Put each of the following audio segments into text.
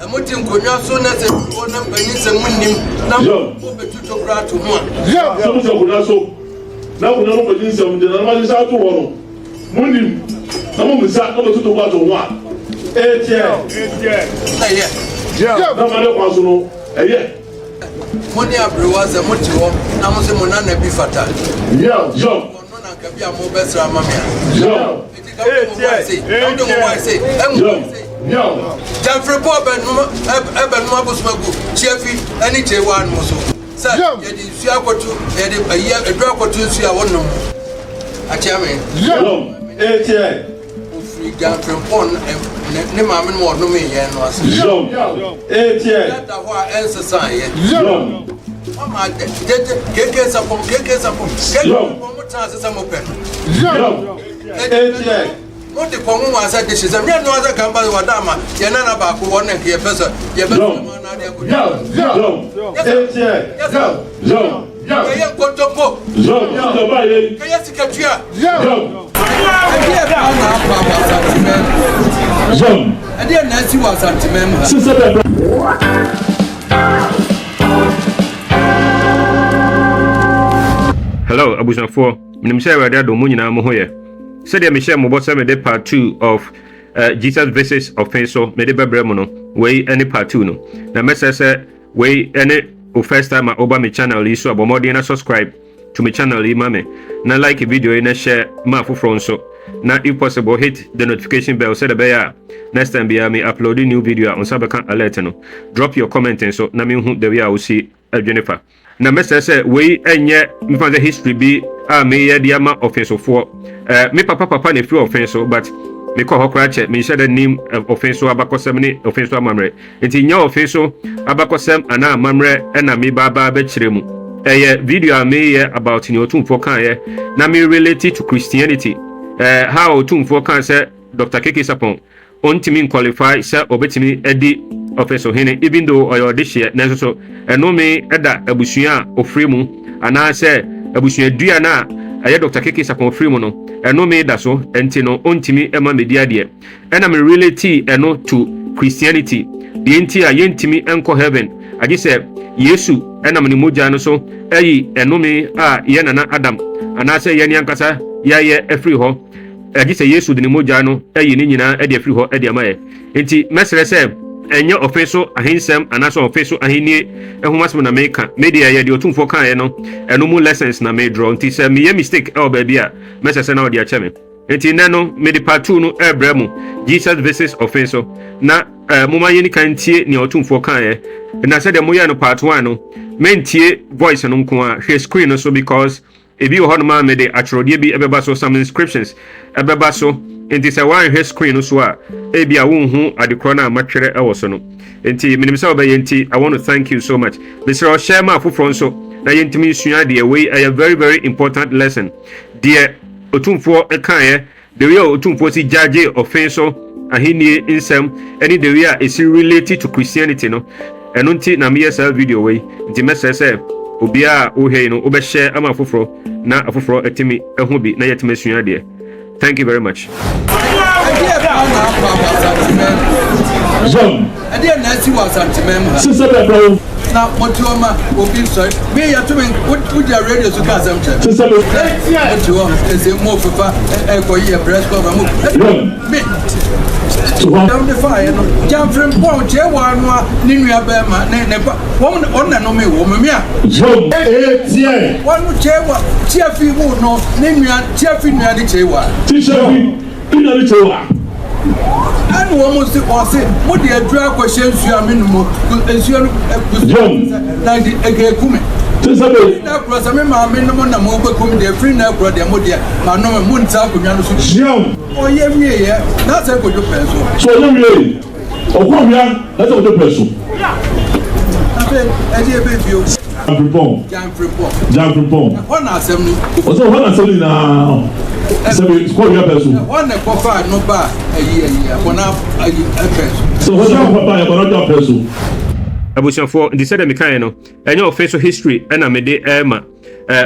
Sɛ mote nkonnwa so na sɛ wɔ na mpanyin sɛ monnim na mobɛtu tokuro ato ho a. Sɛ mote akonnwa so na akonnwa mu mpanyin nsɛm deɛ nananom ahyehyɛ ato hɔ no monnim na mommisa na mobɛtu tokuro ato ho a. Ɛyɛ. Na amanneɛ kwan so no ɛyɛ. Mo ne aberewa sɛ mote hɔ na mo se mo nana bi fata. Ɔno na nka bi a mobɛsra ama me a. Eti ka wode mo wae sei, ka wode mo wae sei, ɛmu wae sei. Gyamfiri po ɛbɛnom ɛbɛnom abosom agu kyiafi ɛne kyewa ano so. Sɛ yɛde nsuo akɔto yɛde ayi aduro akɔto nsuo a wɔnom mu. Akyea me. Ofiri Gyamfiri ne ne maame no ɔnome yɛn no ase. Yɛda hɔ a ɛnsesa yɛ. Mama gyegye keke sapɔn keke sapɔn keke sapɔn mo tena ase sɛ mo pɛ no. Mo de kɔn mo asa de hye sɛ mmea no asa kan ba wada ama yɛn nana baako wɔn na nka yɛpɛ sɛ yɛbɛ sɛ mo anaa de akɔ. Yɛsɛ kɛyɛ nkontompo kɛyɛ sikatua. Ɛdeɛ paa na apa wɔ Asanteman mu. Ɛdeɛ na asi wɔ Asanteman mu ha. Hello abusuafoɔ, menim sɛ Awurade adom mo nyinaa mo ho yɛ. Sɛdeɛ mehyɛɛ mo bɔ sɛ mede part 2 of Jesus Visits ɔfe so mede bɛbrɛ mo no, wei ne part 2 no. Na mɛsrɛ sɛ wei ne wo first time a woba me channel yi so a, bɔ mmɔden na subscribe to me channel yi ma me, na like video yi na share ma afoforɔ nso, na if possible hit the notification bell sɛdeɛ ɛbɛyɛ a next time biara me upload new video a wo nsa bɛka alert no. Drop your comment nso na menhu the way a wosi adwene fa. Na mɛsrɛ sɛ wei nyɛ mefa sɛ history bi a meyɛ de ama ɔfesofoɔ. Me papa papa na ɛfiri ɔfe so, but mekɔ hɔ koraa kyɛ menhyɛ da nim ɔfe so abakɔsɛm ne ɔfe so amammerɛ. Nti nyɛ ɔfe so abakɔsɛm anaa amammerɛ ɛna me baabaa bɛkyerɛ mu. Ɛyɛ video a meyɛ about nea Otumfoɔ kaeɛ na me relate to Christianity. How Otumfoɔ kaa sɛ Dr. KK Sarpong ɔntumi nqualify sɛ ɔbɛtumi adi ɔfe so hene, even though ɔyɛ ɔdehyeɛ, nanso so ɛnome ɛda abusua a ɔfiri mu anaasɛ abusuadua no a ɛyɛ Dr. KK Sarpong ɔfiri mu no, ɛnome da so, nti no ɔntumi ɛma medi adeɛ. Ɛna me relate ɛno to Christianity, deɛ nti a yɛntumi nkɔ heaven agye sɛ Yesu ɛnam ne mogya no so ɛyi ɛnome a yɛ nana Adam anaasɛ yɛne ankasa yɛayɛ afiri hɔ, agye sɛ Yesu de ne mogya no ayi ne nyinaa de afiri hɔ de ama yɛ. Nti mɛsrɛ sɛ ɛnyɛ ɔfe so ahensɛm anaasɛ ɔfe so ahennie ho asɛm na meka. Me deɛ yɛ deɛ Otumfoɔ kaeɛ no, ɛno mu lessons na medraw. Nti sɛ meyɛ mistake ɛwɔ baabi a, mɛsɛ sɛ na ɔde akyɛ me. Nti nnɛ no mede part 2 no ɛrebrɛ mo, Jesus Visits ɔfe so. Na momma yɛni kan ntie nea Otumfoɔ kaeɛ. Na sɛdeɛ moyɛɛ no part 1 no, mentie voice no nko a, hwɛ screen no so, because ebi wɔ hɔnom a mede atwerɛdeɛ bi ɛbɛba so, some inscriptions ɛbɛba so. Nti sɛ woanhwɛ screen no so a, ebi a wonhu adekorɔ no a matwerɛ ɛwɔ so no. Nti menim sɛ wobɛyɛ, nti I want to thank you so much. Mesrɛ ɔhyɛ ma afoforɔ nso na yɛntumi nsua adeɛ. Wei ɛyɛ very very important lesson. Deɛ Otumfoɔ ɛkaeɛ, the way a Otumfoɔ si gyagye ɔfe so ahennie nsɛm ɛne the way a ɛsi relate to Christianity no, ɛno nti na meyɛ saa video wei. Nti mɛsrɛ sɛ obiara a wohwɛ yi no, wobɛhyɛ ama afoforɔ na afoforɔ atumi ahu bi na yɛatumi asua adeɛ. Thank you very much. Ɛdeɛ paa na apa wɔ Asanteman mu. Ɛdeɛ na asi wɔ Asanteman mu ha. Na mote hɔ ma obi nsɔre. Me yɛto me wogyina radio so ka asɛm kyerɛ me. Mote hɔ ɛsɛ mo fefa ɛkɔyi yɛ press conference mo. Me dɛm de faeɛ no, Gyamfiri Mpɔn kyerɛ ano a ne nua bɛrima ne ne ba wɔn wɔn na nome wɔ me a. Wɔn no kyerɛ wa tiafi wo no ne nua tiafi nua ne kyerɛ wa. Ɛna wɔn se ɔse mo de aduro akɔhyɛ nsuo a me nom nsuo no ɛkusu na de eke eku me. Firi na korɔ sɛ me maame nom na mo bɛkum deɛ, firi na korɔ deɛ mo deɛ ma nom mo nsa akonnwa no so. Ɔyɛ wie yɛ na sɛ kodwo pɛn so. So ɔyɛ wie ɔkɔ wia na sɛ kodwo pɛn so. Afei ɛde ebe bio. Jamfrimpɔn. Jamfrimpɔn. Jamfrimpɔn. Ɛhɔ na asɛm no. Ɔsɛ ɔhɔ na asɛm nyinaa sɛbi kɔ wia pɛn so. Ɛhɔ na ɛkɔfa no ba ayi ayi akɔna ayi ɛpɛn so. Sɛ ɔhɔ na ɛkɔfa ba akɔna dwa pɛn so. Abusuafoɔ, nti sɛdeɛ mekaeɛ no, ɛnyɛ ɔfe so history ɛna mede ɛrema.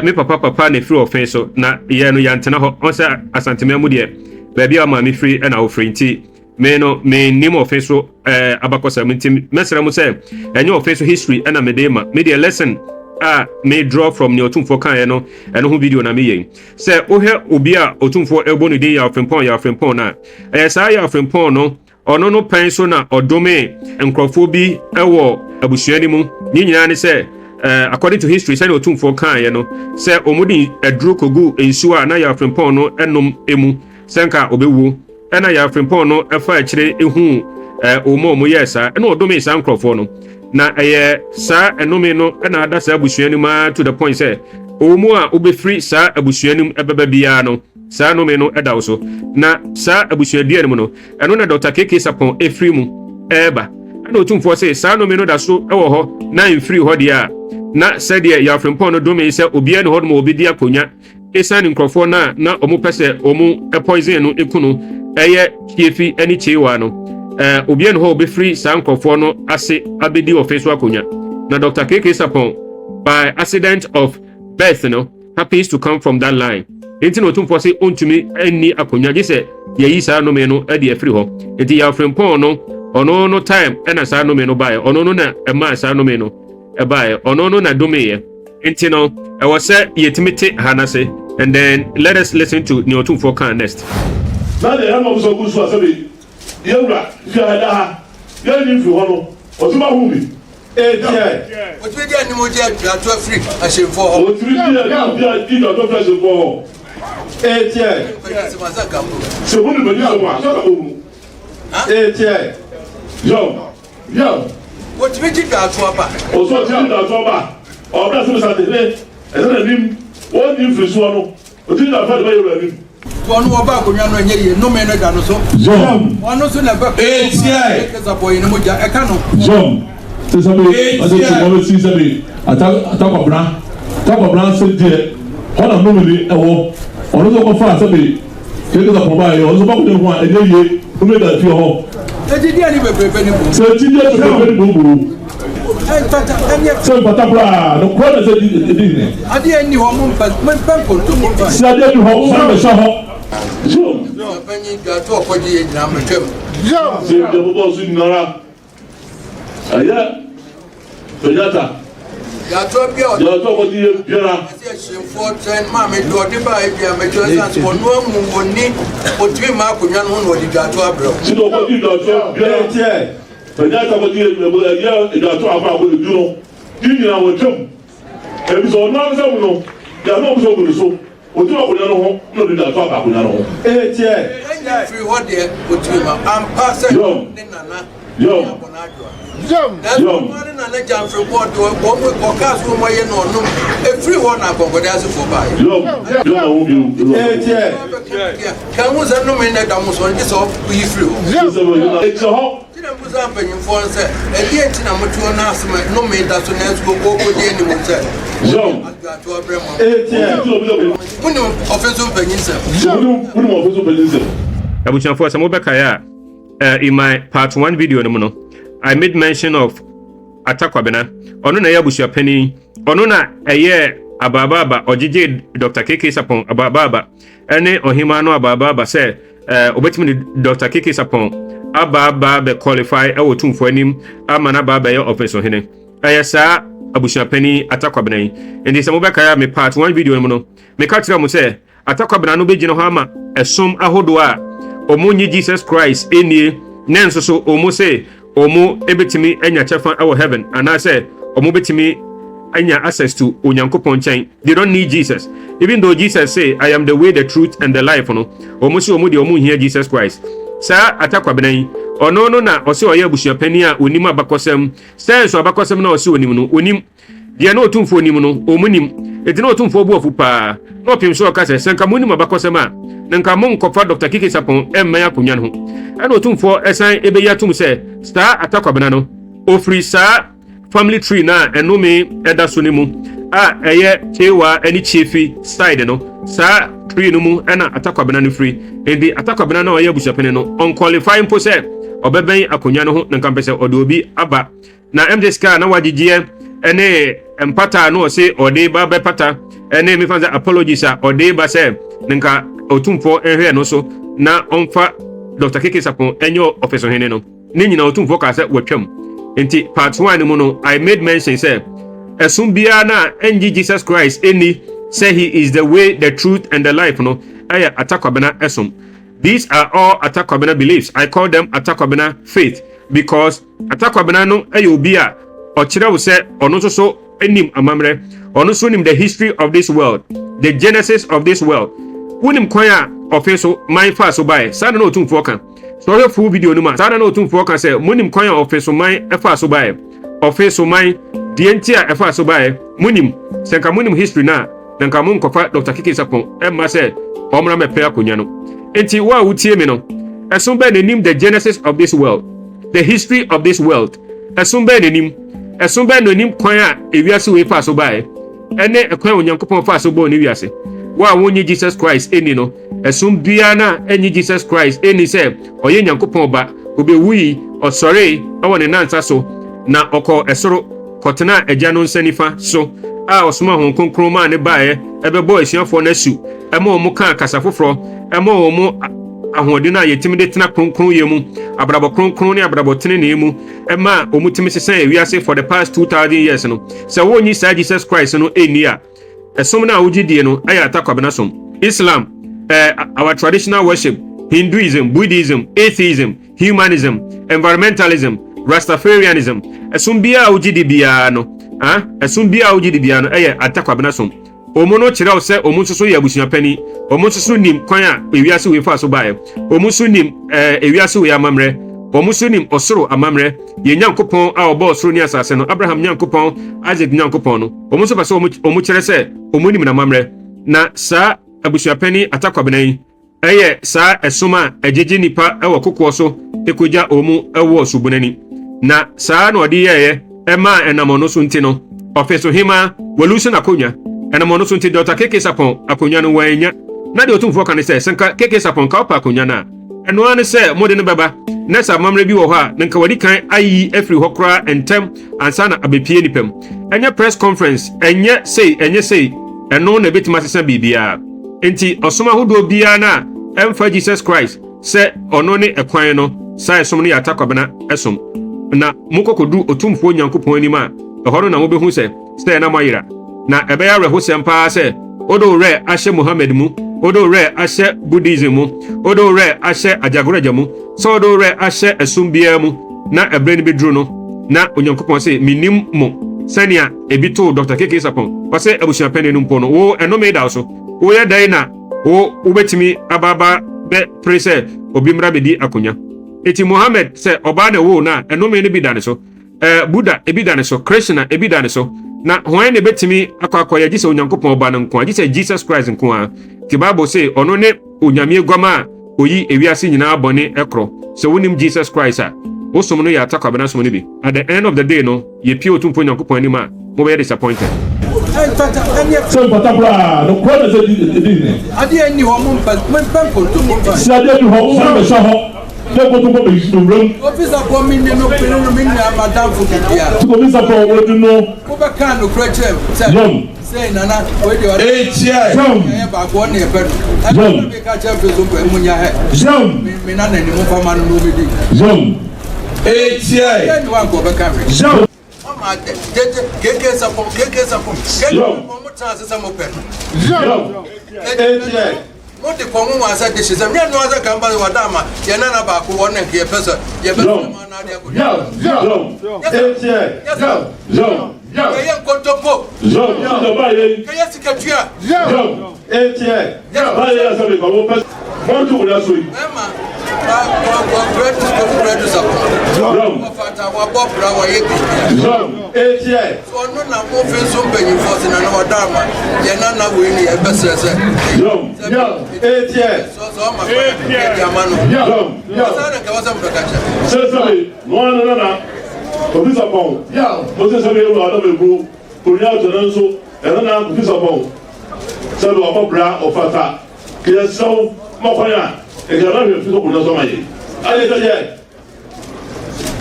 Me papa papa na ɛfiri ɔfe so, na yɛn no yɛantena hɔ. Ɔn sɛ Asanteman mu deɛ, baabi a maame firi ɛna wofiri, nti Me no, mennim ɔfe so eh, abakɔsɛm, nti mɛsrɛ mo sɛ ɛnyɛ ɔfe so history ɛna mede ma. Me deɛ lesson a me draw from nea Otumfoɔ kaeɛ no, ɛno ho video na meyɛ yi. Sɛ wohwɛ obi a Otumfoɔ ɛbɔ ne din Yaw Frimpong, Yaw Frimpong no a, ɛyɛ saa Yaw Frimpong no, ɔno no pɛn so na ɔdomee nkurɔfoɔ bi wɔ abusua no mu. Ne nyinaa ne sɛ, according to history, sɛnea Otumfoɔ kaeɛ no, sɛ wɔde aduro kɔgu nsuo a na Yaw Frimpong no nom mu, sɛ nka ɔbɛwuo. Ɛna Yaw Frimpong no fa akyire huu wɔn a wɔyɛɛ saa, ɛna ɔdomee saa nkurɔfoɔ no. Na ɛyɛ saa ɛnome no na ada saa abusua no mu ara to the point sɛ wɔn a wobɛfiri saa abusua no mu ɛbɛba biara no, saa nnome no da wo so. Na saa abusuadua no mu no, ɛno na Dɔkta KK Sarpong ɛfiri mu ɛreba. Ɛna Otumfoɔ se saa nnome no da so wɔ hɔ na ɛmfirii hɔ deɛ a, na sɛdeɛ Yaw Frimpong no domee sɛ obiara nni hɔ nom a ɔbɛdi akonnwa esiane nkurɔfoɔ no a na wɔpɛ sɛ wɔn poison no ku no ɛyɛ Kiefi ne Kyewa no, obiara nni hɔ a ɔbɛfiri saa nkurɔfoɔ no ase abɛdi ɔfe so akonnwa. Na Dɔkta KK Sarpong by accident of birth no happens to come from that line. Enti na Otumfoɔ se ɔntumi nni akonnwa gye sɛ yɛyi saa nnome no de afiri hɔ. Enti Yaw Frimpong no, ɔno no time na saa nnome no baeɛ. Ɔno no na ɛmaa saa nnome no ɛbaeɛ. Ɔno no na domeeɛ. Enti no, ɛwɔ sɛ yɛtumi te ha no ase and then let us listen to nea Otumfoɔ kaa next. Na deɛ ɛma mo sɔ gu so a sɛbe yɛn wura fie ha da ha, yɛnnyi mfiri hɔ no, ɔtumi ma ho bi. Ekyɛ. Otumi di anim gye aduato afiri ahyemfoɔ hɔ. Otumi di anim di aduato afiri ahyemfoɔ hɔ. Ekyɛ. Sɛ mo nipa ni sɛ mo a, sɛ ɔka mo Ekyɛ. Yɔm. Yɔm. Otumi gye dwato aba. Ɔsɛ ɔtumi gye dwato aba. Ɔbrɛ sɛ mesate ne ɛsɛ n'anim wɔn nyi mfiri soɔ no. Ɔtumi gye dwato de bɛyɛ wura anim. Ɔno ɔba akonnwa no ɛnyɛ yie, nnome no da no so. Zom. Ɔno nso na ɛbɛ. Etia. Kɛsapɔ yi ne mogya ɛka no. Zom. Sɛ sɛbe ɔsɛ ti wɔn si sɛbe ata atakwabena takwabena sɛ deɛ hɔ na nnome ni ɛwɔ ɔno nso kɔfa sɛbe kɛkɛsapɔ ba yɛ ɔno nso ba akonnwa ho a ɛnyɛ yie nnome da fie hɔ. Akyinnyeɛ ne bebrebe ne buo. Sɛ akyinnyeɛ bebrebe ne buo buo. Ɛmfata, ɛnyɛ. Sɛ mfata koraa, nokorɛ na sɛ ɛdi hene. Adeɛ nni hɔ, mompɛ, mompɛ nkontompo mfa. Sɛ adeɛ nni hɔ, momfa mmɛhyɛ hɔ. Abusuapanyin dwato ɔkɔgye yɛ nyinaa mmetwam. Sɛ deɛ bobɔɔ so nyinara, ɛyɛ Kenyatta. Yàtọ̀ bi a Yàtọ̀ ɔkɔgye yɛ biara. Ɛsɛ ahyɛnfoɔ twɛn maame de ɔde baa ebi a mɛtwa ɛsan sɛ ɔno amu ɔni ɔtumi ma akonnwa no ho na ɔde dwato abrɛ wo. Sɛ ɔkɔgye dwato biara. Kenyatta kɔgye yɛ ɛyɛ dwato akɔ akɔ edu no ne nyinaa wɔtwam. Ebi sɛ ɔno ankasa mu no yàtọ̀ ɔmo sɛ ɔgu ne so ɔtumi akonnwa no ho na ɔde dwato aba akonnwa no ho. Ɛnyɛ firi hɔ deɛ ɔtumi ma ampa sɛ ne nana. Nanso ɔno ara ne nana Gyamfreboɔ de wɔn ɔkaa so wɔn ayɛ na ɔnom efiri hɔ na akɔnkɔde asefoɔ baeɛ. Ka ho sɛ nnome na ɛda mo so gye sɛ ɔyi firi hɔ. Nti na mbusa mpanyinfoɔ no sɛ ɛdeɛ nti na mote hɔ na asɛm nnome da so nanso wɔkɔdi anim sɛ adwoato abrɛ mo. Monim ɔfe so mpanyin sɛm. Abusuafoɔ sɛ mobɛkae a in my part 1 video no mu no, I made mention of Atta Kwabena. Ɔno na ɛyɛ abusuapanin. Ɔno na ɛyɛ abaabaaba ɔgyegye Dr. KK Sarpong abaabaaba ɛne ɔhemaa no abaabaaba sɛ ɔbɛtumi de Dr. KK Sarpong abaaba bɛ qualify ɛwɔ tumfoɔ anim ama no abaa bɛyɛ ɔfesohene. Ɛyɛ saa abusuapanin Atta Kwabena yi. Nti sɛ mobɛkae a me part 1 video no mu no, meka kyerɛ mo sɛ Atta Kwabena no bɛgyina hɔ ama ɛsom ahodoɔ a wɔn nnye Jesus Christ nnie na nso so wɔn se wɔn bɛtumi anya kyɛfa wɔ heaven anaasɛ wɔn bɛtumi anya access to Onyankopɔn nkyɛn. They don't need Jesus. Even though Jesus say, I am the way, the truth and the life no, wɔn se wɔn deɛ wɔn nhia Jesus Christ. Saa Atta Kwabena yi, ɔno no na ɔse ɔyɛ abusuapanin a ɔnim abakɔsɛm. Sɛ nso abakɔsɛm no a ɔse ɔnim no, ɔnim. Deɛ na Otumfoɔ nim no, wɔn nim. Enti na Otumfoɔ bo afu paa, na ɔpem so ɔka sɛ, Sɛ nka monim abakɔsɛm a, na nka monkɔfa Dɔkta Kiki Sarpong mmɛn akonnwa no ho. Ɛna Otumfoɔ san bɛyi atom sɛ, saa Atta Kwabena no, ɔfiri saa family tree no a ɛnome da so no mu a ɛyɛ Kyewa ne Kyefi side no, saa tree no mu na Atta Kwabena no firi. Enti Atta Kwabena no a ɔyɛ abusuapɛni no, ɔnqualify mpo sɛ ɔbɛbɛn akonnwa no ho, na nka mpɛ sɛ ɔde obi aba. Na ɛmde sika a na wagyegyeɛ ne mpata a na ɔse ɔde ba bɛpata ne mefa sɛ apologies a ɔde ba sɛ nka Otumfoɔ nhwɛ no so na ɔmfa Dr. KK Sarpong nyɛ ɔfesohene no, ne nyinaa Otumfoɔ kaa sɛ watwam. Nti part 1 no mu no, I made mention sɛ ɛsom biara no a ɛngye Jesus Christ nni sɛ he is the way, the truth and the life no ɛyɛ Atta Kwabena ɛsom. These are all Atta Kwabena beliefs. I call them Atta Kwabena faith because Atta Kwabena no yɛ obi a ɔkyerɛ wo sɛ ɔno nso so nim amammerɛ. Ɔno nso nim the history of this world, the genesis of this world. Wonim kwan a ɔfe so man faa so baeɛ. Saa na na Otumfoɔ ka. Sɛ ɔhwɛ full video no mu a, saa na na Otumfoɔ ka sɛ monim kwan a ɔfe so man faa so baeɛ. Ɔfe so man, deɛ nti a ɛfaa so baeɛ, monim. Sɛ nka monim history no a, na nka monkɔfa Dr. Keke Sarpong mma sɛ ɔmmra mmɛpɛ akonnwa no. Enti wo a wotie me no, ɛsom bɛn na ɛnim the genesis of this world, the history of this world? Ɛsom bɛn na ɛnim? Ɛsom bɛn na ɛnim kwan a ewiase wei faa so baeɛ, ɛne ɛkwan a Onyankopɔn faa so bɔɔ ne wiase? Wo a wonnye Jesus Christ nni no, ɛsom biara no a ɛnnye Jesus Christ nni sɛ ɔyɛ Nyankopɔn Ba, obewui, ɔsɔree wɔ ne nnansa so, na ɔkɔɔ ɛsoro kɔtenaa Agya no nsa nifa so, a ɔsomaa Honhom Kronkron maa no baeɛ bɛbɔɔ asuafoɔ no asu ma wɔn kaa kasa foforɔ ma wɔn ahoɔden a yɛtumi de tena kronkronyɛ mu, abrabɔ kronkron ne abrabɔ tenenee mu ma wɔtumi sesan wiase for the past 2000 years no. Sɛ wonnye saa Jesus Christ no nni a, ɛsom no a wogye die no yɛ Atta Kwabena som. Islam, eh, our traditional worship, Hinduism, Buddhism, atheism, humanism, environmentalism, Rastafarianism, ɛsom biara a wogye di biara no, ah, ɛsom biara a wogye di biara no ɛyɛ Atta Kwabena som. Wɔn no kyerɛ wo sɛ wɔn nso so yɛ abusua panin. Wɔn nso so nim kwan a ewiase wei faa so baeɛ. Wɔn nso nim eh, ewiase wei amammerɛ. Wɔn nso nim ɔsoro amammerɛ. Yɛn Nyankopɔn a ɔbɔɔ ɔsoro ne asase no, Abraham Nyankopɔn, Isaac Nyankopɔn no, wɔn nso pɛ sɛ wɔn kyerɛ sɛ wɔn nim n'amammerɛ. Na saa abusuapanin Atta Kwabena yi yɛ saa ɛsom a ɛgyegye nnipa wɔ kokoɔ so kɔgya wɔn wɔ subunu ani. Na saa na ɔde yɛeɛ ɛmaa ɛnam ɔno so nti no, ɔfe so hemaa walusu n'akonnwa. Ɛnam ɔno so nti Dɔkta KK Sarpong akonnwa no wannya. Na deɛ Otumfoɔ ka ne sɛ, sɛ nka KK Sarpong nka ɔpɛ akonnwa no a, ɛno ara ne sɛ mode no bɛba, na sɛ amammerɛ bi wɔ hɔ a, na nka wadi kan ayi afiri hɔ koraa ntɛm ansa na abɛpue nnipa mu. Ɛnyɛ press conference, ɛnyɛ sei, ɛnyɛ sei, ɛno na ɛbɛtumi asesa biribiara. Enti ɔsom ahodoɔ biara no a ɛmfa Jesus Christ sɛ ɔno ne ɛkwan no, saa ɛsom no yɛ Atta Kwabena som. Na mokɔ kɔduru Otumfoɔ Nyankopɔn anim a, ɛhɔ no na mobɛhu sɛ sɛɛ na moayera. Na ɛbɛyɛ awerɛhosɛm paa sɛ wode wo werɛ ahyɛ Muhammad mu, wode wo werɛ ahyɛ Buddhism mu, wode wo werɛ ahyɛ Agyagoragya mu, sɛ wode wo werɛ ahyɛ ɛsom biara mu, na ɛberɛ no bɛduru no, na Onyankopɔn se, Mennim mo, sɛnea ebi too Dɔkta KK Sarpong, ɔse abusuapanin no mpo no, wo, ɛnome da wo so. Woyɛ dɛn na wo, wobɛtumi aba aba bɛ pere sɛ obi mmra bɛdi akonya? Enti Mohammed, sɛ ɔbaa na ɛwoo no a, ɛnome no bi da ne so. Eh, Buddha, ebi da ne so. Krishna, ebi da ne so. Na hwan na ebetumi akɔ akɔyɛ gye sɛ Onyankopɔn Ba no nko ara, gye sɛ Jesus Christ nko ara? Nti Bible se ɔno ne Onyame Aguama a oyi ewiase nyinaa bɔne korɔ. Sɛ wonim Jesus Christ a, wo som no yɛ atakwabena som no bi. At the end of the day no, yɛpue Otumfoɔ Nyankopɔn anim a, mobɛyɛ disappointed. Sɛ mpata koraa, nokorɛ na sɛ di hene. Sɛ adeɛ nni hɔ, momma no mmɛhyɛ hɔ. Ne nkontompo bɛyi no wuram. Ofisafo me ni no pene no me nua madamfo bibia. Ti ofisafo wɔdi no. Wo bɛ kaa nokorɛ kyerɛ me sɛ. Yam. Sei nana wei deɛ ɔne. Ekyɛ. Yam. Yɛyɛ baako ɔne yɛpɛ no. Yam. Ɛna me ka kyerɛ mfe so mpɛ mu nya hɛ. Yam. Me me nana ni mo fa ma no na ɔmɛdi. Yam. Ekyɛ. Yɛ ni wa nka ɔbɛka hwɛ. Yam. Mama adɛ gyegye KK Sarpong KK Sarpong KK Sarpong mo tena ase sɛ mo pɛ no. Yam. Ekyɛ. Mo de kɔn nwonwa sɛ dehye sɛ nyɛ noa sɛ kan ba wada ama yɛn nana baako wɔ ne nka yɛpɛ sɛ yɛbɛ sɛ ma na adeɛ akɔ Ekyɛ. Nyɛ sɛ kɛyɛ nkontompo kɛyɛ sikatua. Ekyɛ. Mɛma wa wa wa brɛdu kofi brɛdu sapɔ wɔfata wabɔ bra wɔyɛ biribiara. Ekyɛ. So ɔno na mo fi nso mpanyinfoɔ se nana wada ama yɛn nana wei ne yɛbɛsrɛ sɛ Ekyɛ. sɛ sɛ ɔma kwan yɛde ama no. Ɔsan na nka wɔsɛ mobɛka kyerɛ. Sɛsɛbe noa no nana Kofi Sarpong mo sɛsɛbe ewura ɔdɔ bɛbu onua ato no nso ɛnana Kofi Sarpong sɛbe wabɔ bra ɔfata kɛyɛ srɛw ma kwan a nka ɛbɛhwɛ fi sɔkò no so ama yɛ ayɛ sɛ yɛ.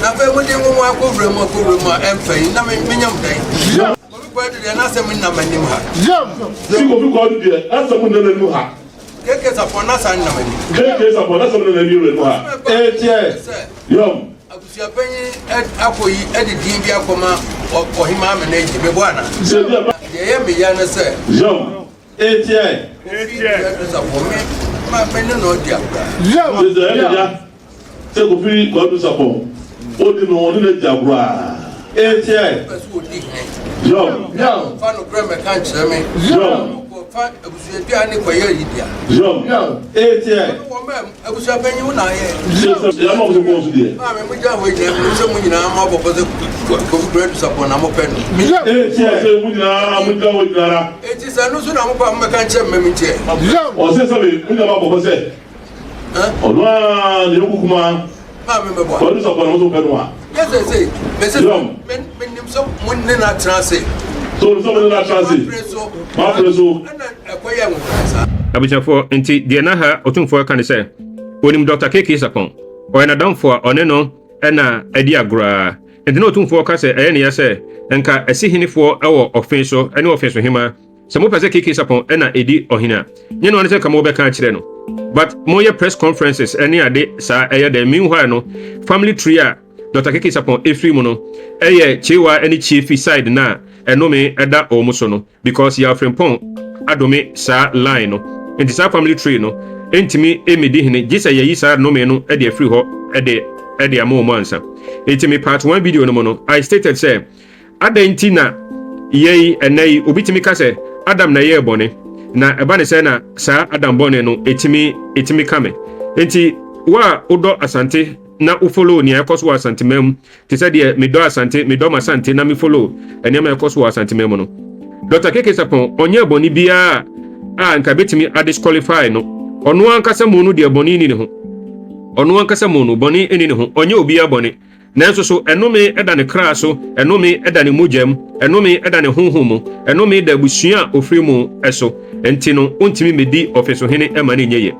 Na afei mode nwoma akɔ wura mu akɔ wura mu a ɛmfa yi na menyam dɛn? Kofi Kwadu deɛ n'asɛm nna m'anim ha. Si Kofi Kwadu deɛ n'asɛm nna n'anim ha. KK Sarpong n'asɛm nam ani. KK Sarpong n'asɛm nam ani wɔ mu ha. Etie. Yɔm. Abusuapanyin akɔ yi de din bi akɔma ɔhemaa me n'agyi mebɔ ana? Deɛ ɛyɛ me ya ne sɛ. Yɔm. Etie. Kofi Kwadu Sarpong me ma me ne no adi agorɔ. Yɔm. Sɛ ɛyɛ me ya sɛ Kofi Kwadu Sarpong odi no ɔne no adi agorɔ a. Etie. Ɔpɛ sɛ ɔdi hene. Yɔm. Yɔm. Fa nokorɛ mmɛka nkyerɛ me. Yɔm. Kɔfa abusuadua ne kɔyɛ ayi dea. Yɔm. Etie. Ɔno wɔ mɛ abusuapanyin wo na ayɛ. Sɛ yɛma mo so kɔn so deɛ. Maame mo gyina hɔ nyinaa menim sɛ mo nyinaa mo abɔ pɔ sɛ Kofi Bradu Sarpong na mopɛ no. Etie. Sɛ mo nyinaa mo gyina hɔ nyinara. Eti sɛ ɛno nso na mopɛ a mommɛka nkyerɛ me ma mentie. Ɔsɛ sɛ me mo nyinaa mo abɔ pɔ sɛ ɔno ara ne yɔnko kumaa. Maame mɛboa. Kwadu Sarpong na mo nso mopɛ no a. Yɛ seesei mese me menim sɛ mo ne no atena ase. So onim sɛ mo ne no atena ase? Mapere so. Mapere so. Ɛna ɛkɔyɛɛ nwonwa saa. Abusuafoɔ, nti deɛ na ha Otumfoɔ reka ne sɛ, ɔnim Dɔkta KK Sarpong, ɔyɛ n'adamfo a ɔne no na adi agorɔ ara. Nti na Otumfoɔ ka sɛ ɛyɛ ne ya sɛ nka Asihenefoɔ wɔ ɔfe so ne ɔfe so hemaa. Sɛ mopɛ sɛ KK Sarpong na ɛdi ɔhene a, nyɛ noa ne sɛ nka mobɛka akyerɛ no. But moyɛ press conferences ne ade saa ɛyɛ dɛn? Meanwhile no, family tree a Dɔkta KK Sarpong ɛfiri mu no ɛyɛ Kyewa ne Kyefi side no a ɛnome ɛda wɔn so no because Yaw Frimpong adome saa line no. Nti saa family tree no ɛntumi ɛmmɛdi hene gye sɛ yɛyi saa nome no de afiri hɔ de de ama wɔn ansa. Nti me part one video no mu no, I stated sɛ Adɛn nti na yɛn ɛnnɛ yi obi tumi ka sɛ Adam na ɛyɛɛ bɔne, na ɛba ne sɛ na saa Adam bɔne no ɛtumi ɛtumi ka me? Enti wo a wodɔ Asante na wo follow nea ɛkɔ so wɔ Asanteman mu te sɛ deɛ medɔ Asante, medɔ m'Asante na me follow nneɛma a ɛkɔ so wɔ Asanteman mu no. Dɔkta KK Sarpong ɔnyɛɛ bɔne biara a nka ɛbɛtumi a disqualify no. Ɔno ankasa mu no deɛ bɔne nni ne ho. Ɔno ankasa mu no bɔne nni ne ho. Ɔnyɛ obiara bɔne. Nanso so ɛnome da ne kra so, ɛnome da ne mogya mu, ɛnome da ne honhom mu, ɛnome da abusua a ofiri mu so, nti no ontumi mmedi ɔfesohene mma no nyɛ yie.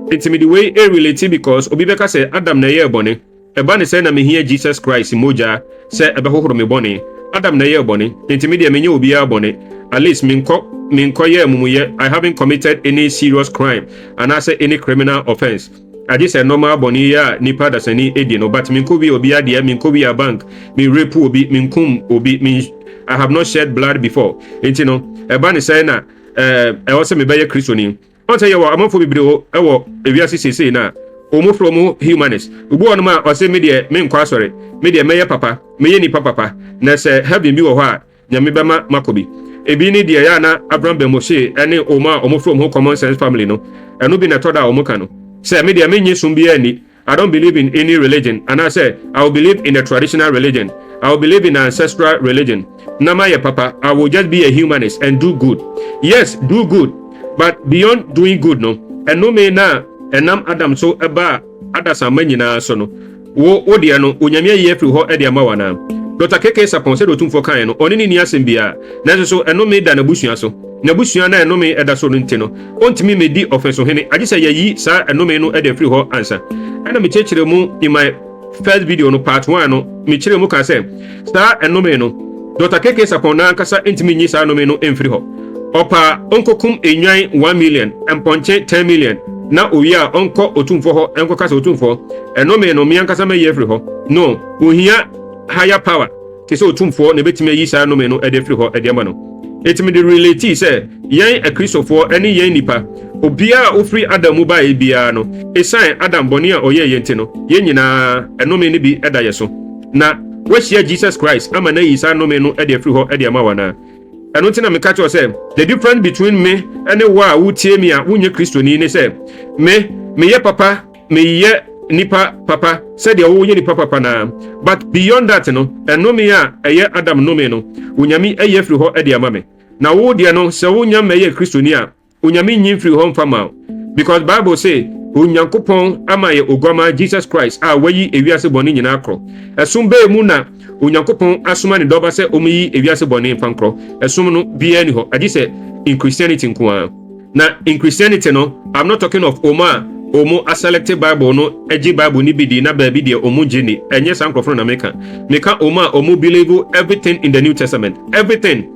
Nti mede wei relate because obi bɛka sɛ Adam na ɛyɛɛ bɔne, ɛba ne sɛ na mehia Jesus Christ mogya sɛ ɛbɛhohoro me bɔne, Adam na ɛyɛɛ bɔne, nti me deɛ menyɛ obiara bɔne, at least menkɔ menkɔyɛɛ amumuyɛ, I haven't committed any serious crime anaasɛ any criminal offence. Agye sɛ normal bɔne yi a nipa adasani di no but menkɔ wia obi adeɛ, menkɔ wia bank, me rape obi, menkum obi, me I have not shed blood before. Nti no, ɛba ne sɛn na eh, ɛwɔ sɛ mebɛyɛ Kristoni? Ɔn sɛ yɛwɔ amanfoɔ bebree wɔ ɛwɔ ewiase seesei no a, wɔn frɛ wɔn humanist. Obi wɔ hɔnom a ɔse me deɛ menkɔ asɔre, me deɛ mɛyɛ papa, mɛyɛ nipa papa, na sɛ heaven bi wɔ hɔ a, Nyame bɛma makɔ bi. Ebi ne deɛ ɛyɛ a na Abraham Ben Moshe ne wɔn a wɔfrɛ wɔn ho Common Sense Family no, ɛno bi na ɛtɔ da a wɔka no. Sɛ, me deɛ mennye som biara nni, I don't believe in any religion, anaasɛ I will believe in a traditional religion, I will believe in ancestral religion, na mayɛ papa, I will just be a humanist and do good. Yes, do good, but beyond doing good no, ɛnome no a ɛnam Adam so baa adasamma nyinaa so no, Wo, wo deɛ no, Onyame ayi afiri hɔ de ama wo anaa? Dɔkta KK Sarpong, sɛdeɛ Otumfoɔ kaeɛ no, ɔne no nni asɛm biara. Nanso so ɛnome da n'abusua so? N'abusua no a ɛnome da so no nti no, ɔntumi mmɛdi ɔfɛnsohene, agye sɛ yɛayi saa ɛnome no de afiri hɔ ansa. Ɛna mekyerɛkyerɛɛ mu in my first video no, part one no, mekyerɛɛ mu kaa sɛ, saa ɛnome no, Dɔkta KK Sarpong no ankasa ntumi nyi saa nnome no mfiri hɔ. Ɔpɛ a, ɔnkɔkum nnwan 1,000,000, mpɔnkye 10,000,000, na owie a ɔnkɔ Otumfoɔ hɔ nkɔka sɛ, Otumfoɔ, ɛnome no, me ankasa mɛyi afiri hɔ. No, ohia higher power te sɛ Otumfoɔ na ɛbɛtumi ayi saa nnome no de afiri hɔ de ama no. Enti mede relatii sɛ yɛn Akristofoɔ ne yɛn nnipa, obiara a ɔfiri Adam mu baeɛ biara no, ɛsiane Adam bɔne a ɔyɛeɛ nti no, yɛn nyinaa, ɛnome no bi da yɛn so. Na woahyia Jesus Christ ama no ayi saa nnome no de afiri hɔ de ama wo anaa? Ɛno nti na meka kyerɛ wo sɛ, the difference between me ne wo a wotie me a wonyɛ Kristoni ne sɛ, me, meyɛ papa, meyɛ nipa papa sɛdeɛ woyɛ nipa papa no ara. But beyond that no, ɛnome a ɛyɛ Adam nnome no, Onyame ayi afiri hɔ de ama me. Na wo deɛ no, sɛ wonya mmɛyɛɛ Kristoni a, Onyame nyi mfiri hɔ mfa ma wo because bible se Onyankopɔn ama yɛ oguamaa Jesus Christ a wayi ewiase bɔne nyinaa korɔ. Ɛsom bɛɛ mu na Onyankopɔn asoma ne dɔba sɛ ɔmɛyi ewiase bɔne mfa nkorɔ? Ɛsom no biaa ni hɔ agye sɛ in Christianity nko ara. Na in Christianity no I'm not talking of ɔmo a ɔmo aselecte bible no gye bible no bi di na baabi deɛ ɔmo ngye nni, ɛnyɛ saa nkorɔfo no na meka. Meka ɔmo a ɔmo believe everything in the New Testament. Everything!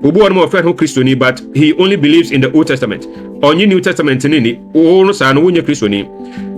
Obi wɔ no ma ɔfrɛ ho Kristoni, but he only believes in the Old Testament. Ɔnye New Testament ne ni. Wo no saa no, wonyɛ Kristoni.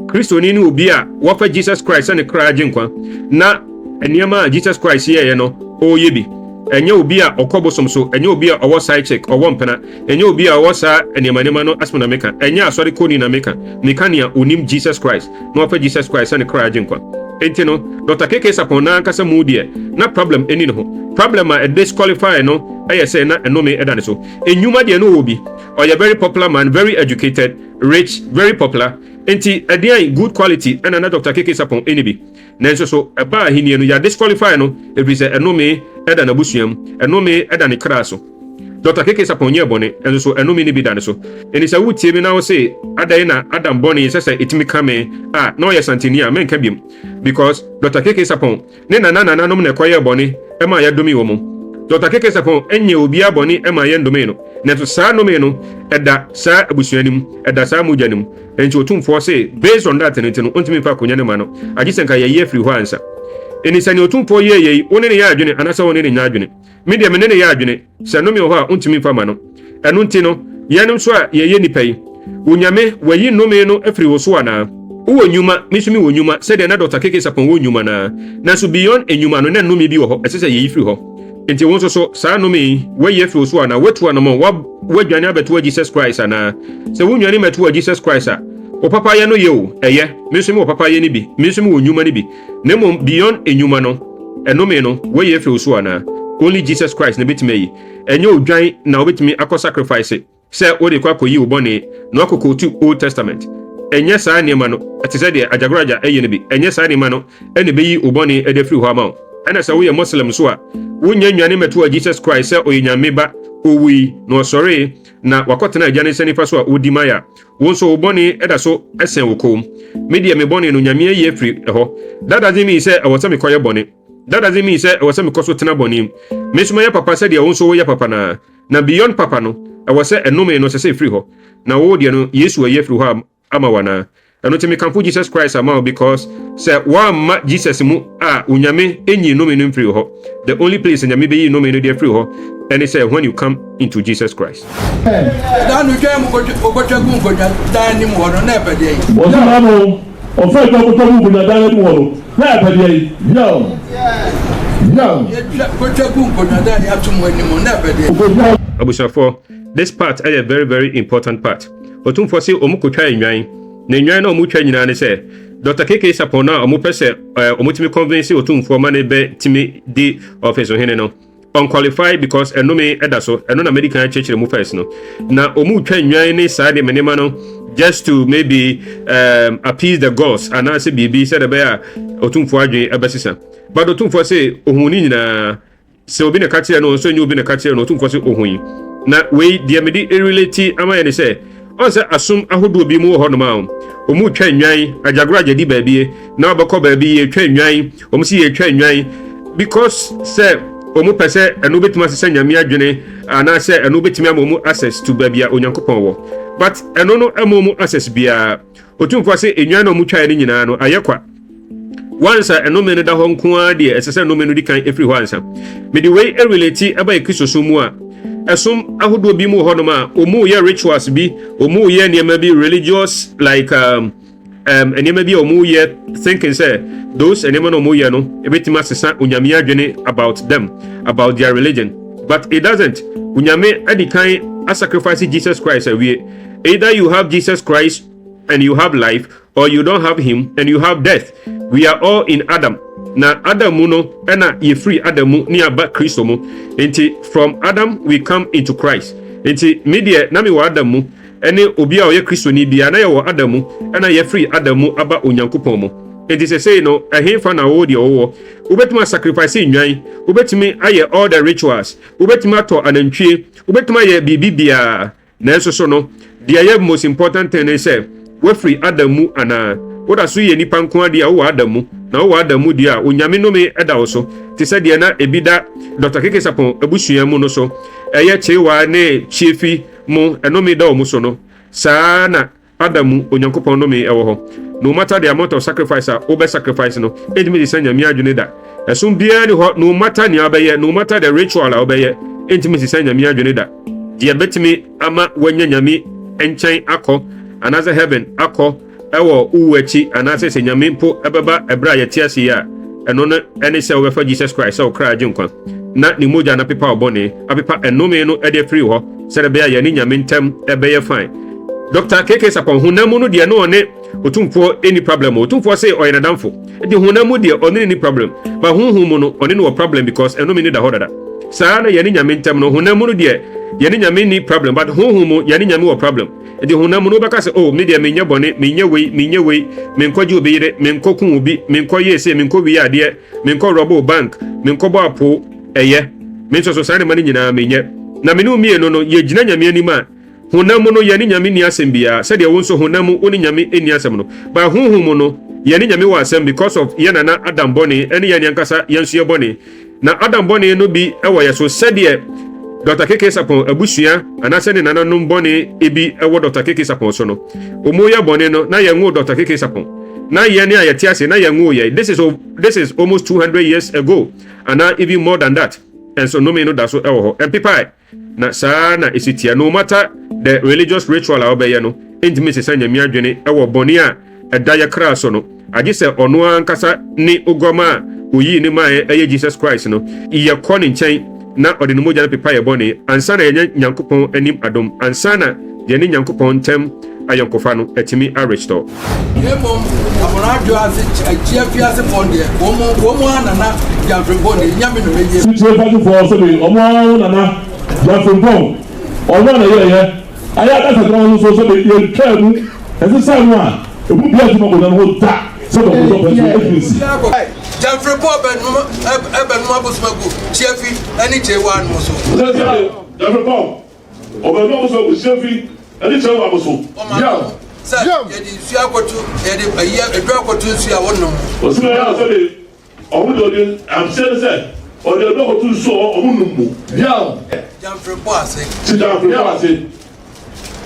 Kristoni ne obi a wɔfa Jesus Christ sɛ ne kra agye nkwa na nneɛma a Jesus Christ yɛeɛ no, ɔreyɛ bi. Ɛnyɛ obi a ɔkɔ bosom so, ɛnyɛ obi a ɔwɔ side chick, ɔwɔ mpena, ɛnyɛ obi a ɔwɔ saa nneɛma nneɛma no asɛm na meka. Ɛnyɛ asɔre kɔni na meka. Meka nea onim Jesus Christ na wɔfa Jesus Christ sɛ ne kra agye nkwa. Enti no, Dr. KK Sarpong n'ankasa mu deɛ, na problem ɛni ne ho. Problem a ɛdisqualify no ɛyɛ sɛ na ɛnome ɛda ne so. Enyuma deɛ no wɔ bi. Ɔyɛ very popular man, very educated, rich, very popular. Enti ɛdeɛn good quality ɛna na Dr. KK Sarpong ɛni bi? Nanso so ɛbaa ahenni no, yɛ disqualify no ɛfiri sɛ ɛnome ɛda n'abusua mu, ɛnome ɛda ne kra so. Dr. KK Sarpong nyɛ bɔne, ɛnso so ɛnome no bi da ne so. Ɛni sɛ wotie mi na wo se adan na Adam bɔne sɛ ɛtumi ka me a na ɔyɛ santini a, menka biom, because Dr. KK Sarpong ne nana nananom na ɛkɔyɛ bɔne ɛma yɛdome wɔ mu. Dr. KK Sarpong ɛnyɛ obiara bɔne ɛma yɛndome no, nanso saa nnome no ɛda saa abusua no mu, ɛda saa mogya no mu. Enti Otumfoɔ se based on that no nti no, ɔntumi mfa akonnwa no ma no, agye sɛ nka yɛyi afiri hɔ ansa. Ɛni sɛ nea Otumfoɔ yɛɛ yɛi, wo ne ne yɛ adwene anaasɛ wo ne ne nyɛ adwene? Me deɛ, me ne ne yɛ adwene sɛ nnome wɔ hɔ a ɔntumi mfa ma no. Ɛno nti no, yɛn nso a yɛyɛ nnipa yi, Onyame wayi nnome no afiri wo so anaa? Wowɔ nnwuma, me nso mewɔ nnwuma, sɛdeɛ na Dr. KK Sarpong wɔ nnwuma naa. Nanso beyond nnwuma no, na nnome bi wɔ hɔ ɛsɛ sɛ yɛyi firi hɔ. Nti wo nso so, saa nnome yi wayi afiri wo so anaa? Woatu anamɔ, woadwane abɛtoa Jesus Christ anaa? Sɛ wonwane mmɛtoa Jesus Christ a, wo papayɛ no yɛ o, ɛyɛ. Me nso mewɔ papayɛ no bi, me nso mewɔ nnwuma no bi. Na mmom beyond nnwuma no, ɛnome no wayi afiri wo so anaa? Only Jesus Christ na bɛtumi ayi. Ɛnyɛ odwan na wobɛtumi akɔ sacrifice sɛ wode kɔ akɔyi wo bɔne na wakɔkɔtu Old Testament. Ɛnyɛ saa nneɛma no, ɛte sɛ deɛ Ajagurajah ɛyɛ no bi. Ɛnyɛ saa nneɛma no ɛna ɛbɛyi wo bɔne ɛde afiri hɔ ama wo. Ɛna sɛ woyɛ Muslim so a, wonya nnwane mmɛtoa Jesus Christ sɛ ɔyɛ Nyame ba, owui na ɔsɔree na wakɔtena Agya ne nsa nifa so a ɔdi ma yɛ a, wo nso wo bɔne ɛda so ɛsɛn wo kɔn mu. Me deɛ, me bɔne no, Nyame ayi afiri ɛhɔ. That doesn't mean sɛ ɛwɔ sɛ mekɔyɛ bɔne. That doesn't mean sɛ ɛwɔ sɛ mekɔ so tena bɔne mu. Me nso mɛyɛ papa sɛdeɛ wo nso woyɛ papa naa. Na beyond papa no, ɛwɔ sɛ ɛnome no ɛsɛ sɛ ɛfiri hɔ. Na wo deɛ no, Yesu ayi afiri hɔ ama wo anaa? Ɛno nti mekamfo Jesus Christ ama wo, because sɛ woamma Jesus mu a, Onyame ɛnyi nnome no mfiri hɔ. The only place Nyame bɛyi nnome no de afiri hɔ ɛne sɛ when you come into Jesus Christ. Da no dwan mu kɔtwa gu nkonnwa dan anim hɔ no, na ɛpɛ deɛ yi. Wɔsi na no ɔfɛ dwa kɔtwa gu nkonnwa dan anim hɔ no, na ɛpɛ deɛ yi. Yo. Yo. Yɛtwa kɔtwa gu nkonnwa dan yɛato mu anim, na ɛpɛ deɛ yi. Abusuafoɔ, this part ɛyɛ very very important part. Otumfoɔ sɛ ɔmo kɔtwa nnwan, na nnwan na ɔmo twa nyinaa ne sɛ Dr. KK Sarpong no a ɔmo pɛ sɛ ɔmo tumi convince Otumfoɔ ma ne bɛ tumi di office hene no, unqualified because ɛnome ɛda so. Ɛno na medi kan akyerɛkyerɛ mu first no. Na ɔmo twa nnwan ne saa nneɛma nneɛma no just to maybe appease the gods anaasɛ biribi sɛdeɛ ɛbɛyɛ a Otumfoɔ adwene ɛbɛsesa. But Otumfoɔ sɛ ohun ne nyinaa, sɛ obi na ka kyerɛ no nso, nyɛ obi na ka kyerɛ no. Otumfoɔ sɛ ohun yi. Na wei deɛ mede relate ama yɛ ne sɛ ɔn sɛ asom ahodoɔ bi mu wɔ hɔnom a ɔmu twa nnwan. Ajagurajah di baabi na ɔbɛkɔ baabi, yɛtwa nnwan. Ɔmo si yɛtwa nnwan because sɛ ɔmo pɛ sɛ ɛno bɛtumi asesɛ Nyame adwene anaasɛ ɛno bɛtumi ama ɔmo access to baabi a Onyankopɔn wɔ, but ɛno no ɛma ɔmo access biara. Otumfoɔ sɛ nnwan na ɔmo twaeɛ no nyinaa no ayɛ kwa. Once a ɛnome no da hɔ nko ara deɛ, ɛsɛ sɛ ɛnome no di kan ɛfiri hɔ ansa. Mede wei relate ɛba yɛ Kristosom mu a, ɛsom ahodoɔ bi mu wɔ hɔnom a ɔmu yɛ rituals bi, ɔmu yɛ nneɛma bi religious like nneɛma bi a ɔmu yɛ, thinking sɛ those nneɛma na ɔmu yɛ no ebɛtumi asesa Onyame adwene about them, about their religion, but it doesn't. Onyame adi kan asacrifice Jesus Christ awie. Either you have Jesus Christ and you have life, or you don't have him and you have death. We are all in Adam. Na Adam mu no, ɛna yɛfiri Adam mu ne aba Kristo mu. Nti from Adam we come into Christ. Nti me deɛ, na mewɔ Adam mu, ɛne obi a ɔyɛ Kristoni biara na yɛwɔ Adam mu, ɛna yɛfiri Adam mu aba Onyankopɔn mu. Nti sɛsei no, ɛhefa na wɔwɔ deɛ wɔwɔ? Wobɛtumi asacrifice nnwan, wobɛtumi ayɛ all the rituals, wobɛtumi atɔ anantwie, wobɛtumi ayɛ biribi biara, nanso so no deɛ ɛyɛ most important thing ne sɛ woafiri Adam mu anaa woda so yɛ nipa nko adeɛ a wowɔ Adam mu. Na wowɔ Adam mu deɛ a, Onyame nnome ɛda wo so te sɛ deɛ na ebi da Dr. KK Sarpong abusua mu no so, ɛyɛ Kyewa ne Kyiefi mu ɛnome da wɔ so no. Saa na Adam mu Onyankopɔn nnome ɛwɔ hɔ. No matter the amount of sacrifice a wobɛ sacrifice no, ɛntumi de sɛ Nyame adwene da. Ɛsom biara ni hɔ, no matter nea wobɛyɛ, no matter the ritual a wobɛyɛ. Ɛntumi nsesa Nyame adwene da. Deɛ ɛbɛtumi ama woanya Nyame nkyɛn akɔ anaasɛ heaven akɔ ɛwɔ wo wu akyi anaasɛ sɛ Nyame mpo ɛbɛba ɛberɛ a yɛte ase yi a, ɛno no ɛne sɛ wobɛfa Jesus Christ sɛ wo kra agyenkwa na ne mogya no apepa wo bɔne, apepa ɛnome no ɛde afiri hɔ sɛdeɛ ɛbɛyɛ a yɛne Nyame ntam ɛbɛyɛ fine. Dr. KK Sarpong, honam mu no deɛ na ɔne Otumfoɔ nni problem o. Otumfoɔ se ɔyɛ n'adamfo. Nti honam mu deɛ ɔne no nni problem. But honhom mu no ɔne no wɔ problem because ɛnome no da hɔ dada. Saa na yɛne Nyame ntam no, honam mu no deɛ yɛne Nyame nni problem but honhom mu yɛne Nyame wɔ problem. Nti honam mu no wobɛka sɛ oh me deɛ menyɛ bɔne, menyɛ wei, menyɛ wei, menkɔgye obi yere, menkɔ ku obi, menkɔ yɛ sei, menkɔ wie adeɛ, menkɔ rɔbo bank, menkɔbɔ apoo, ɛyɛ. Me nso so saa nneɛma no nyinaa menyɛ. Na me ne wo mmienu no yɛgyina Nyame anim a, Honam mu no, yɛne Nyame nni asɛm biara, sɛdeɛ wo nso honam mu wo ne Nyame nni asɛm no. But honhom mu no, yɛne Nyame wɔ asɛm because of yɛn nana Adam bɔne ɛne yɛn ankasa yɛn nso yɛ bɔne. Na Adam bɔne no bi wɔ yɛ so sɛdeɛ Dɔkta KK Sarpong abusua anaasɛ ne nananom bɔne bi wɔ Dɔkta KK Sarpong so no. Wɔn yɛ bɔne no, na yɛnwoo Dɔkta KK Sarpong. Na yɛn a yɛte ase, na yɛnwoo yɛn. This is, this is almost 200 years ago anaa even more than that. Nso nnome no da so wɔ hɔ. Ɛmpepae. Na saa ara na esi tia. No matter the religious ritual a wobɛyɛ no, entumi nsesa Nyame adwene wɔ bɔne a ɛda yɛ kra so no, agye sɛ ɔno ankasa ne Oguammaa a oyii ne mae ɛyɛ Jesus Christ no, yɛkɔ ne nkyɛn na ɔde ne mogya no pepa yɛ bɔne ansa na yɛanya Nyankopɔn anim adom, ansa na yɛne Nyankopɔn ntam ayɔnkofa no atumi a restore. Na mmom abɔnadwo ase akyi afiasefoɔ no deɛ, wɔn wɔn ara nana Gyamfrempɔn deɛ, Nyame na ɔbɛyi. Sikyire Fasefoɔ sɛbe wɔn ara wɔn nana Gyamfrempɔn, ɔno ara na ɛyɛɛyɛ. Ayɛ adasa kwan no so sɛbe yɛntwaa mu, ɛsesaa no a, emu biara ntumi akɔnya no ho da sɛ dɔkɔdɔkɔ pɛ nso ɛtumi nsi. Gyamfrempɔn bɛnom bɛnom abosom agu Kyiafi ne Kyeiwaa nom so. Sɛbe Gyamfrempɔn Ɔbɛma wo so abusua fi ne kyerɛ wo so. Ɔma no sɛ yɛde nsuo akɔto yɛde ayi aduro akɔto nsuo a wɔnom mu. Ɔsi bɛyɛ a sɛde ɔmo de ɔde aseɛ ne sɛ ɔde aduro akɔto nsuo a ɔmo nom mu. Yaw. Gyamfere bɔ ase. Ti gyamfere bɔ ase.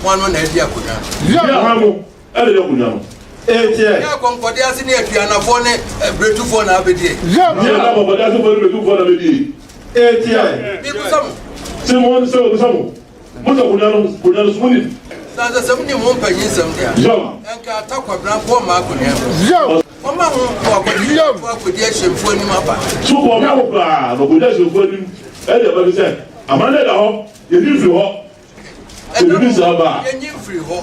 Hwan no na adi akonnwa no. Yaw. Hwan mo ɛna adi akonnwa no. Eeteɛ. Yɛ akɔnkɔde ase ne aduanafoɔ ne biretufoɔ na abɛdie. Yaw. Yɛ akɔnkɔde asefoɔ ne biretufoɔ na abɛdie. Eeteɛ. Mebisa mo. Se mo sɛ obisa mo, mo sɛ konwa no, konwa no so mo nim. Na sɛ sɛ mo nim ho mpanyinsɛm deɛ a. Yaw. Nka ata kwabena mpo mma akonwa mu. Yaw. Ɔma ho mpo akɔgye Yaw. akɔdi ahyɛmfoɔ anim aba. So kɔ ɔma ho koraa na ɔkɔdi ahyɛmfoɔ anim ɛde aba bi sɛ, amanneɛ da hɔ, yɛnyi mfiri hɔ. Sɛ biribi saa ba a, Yɛnyi mfiri hɔ.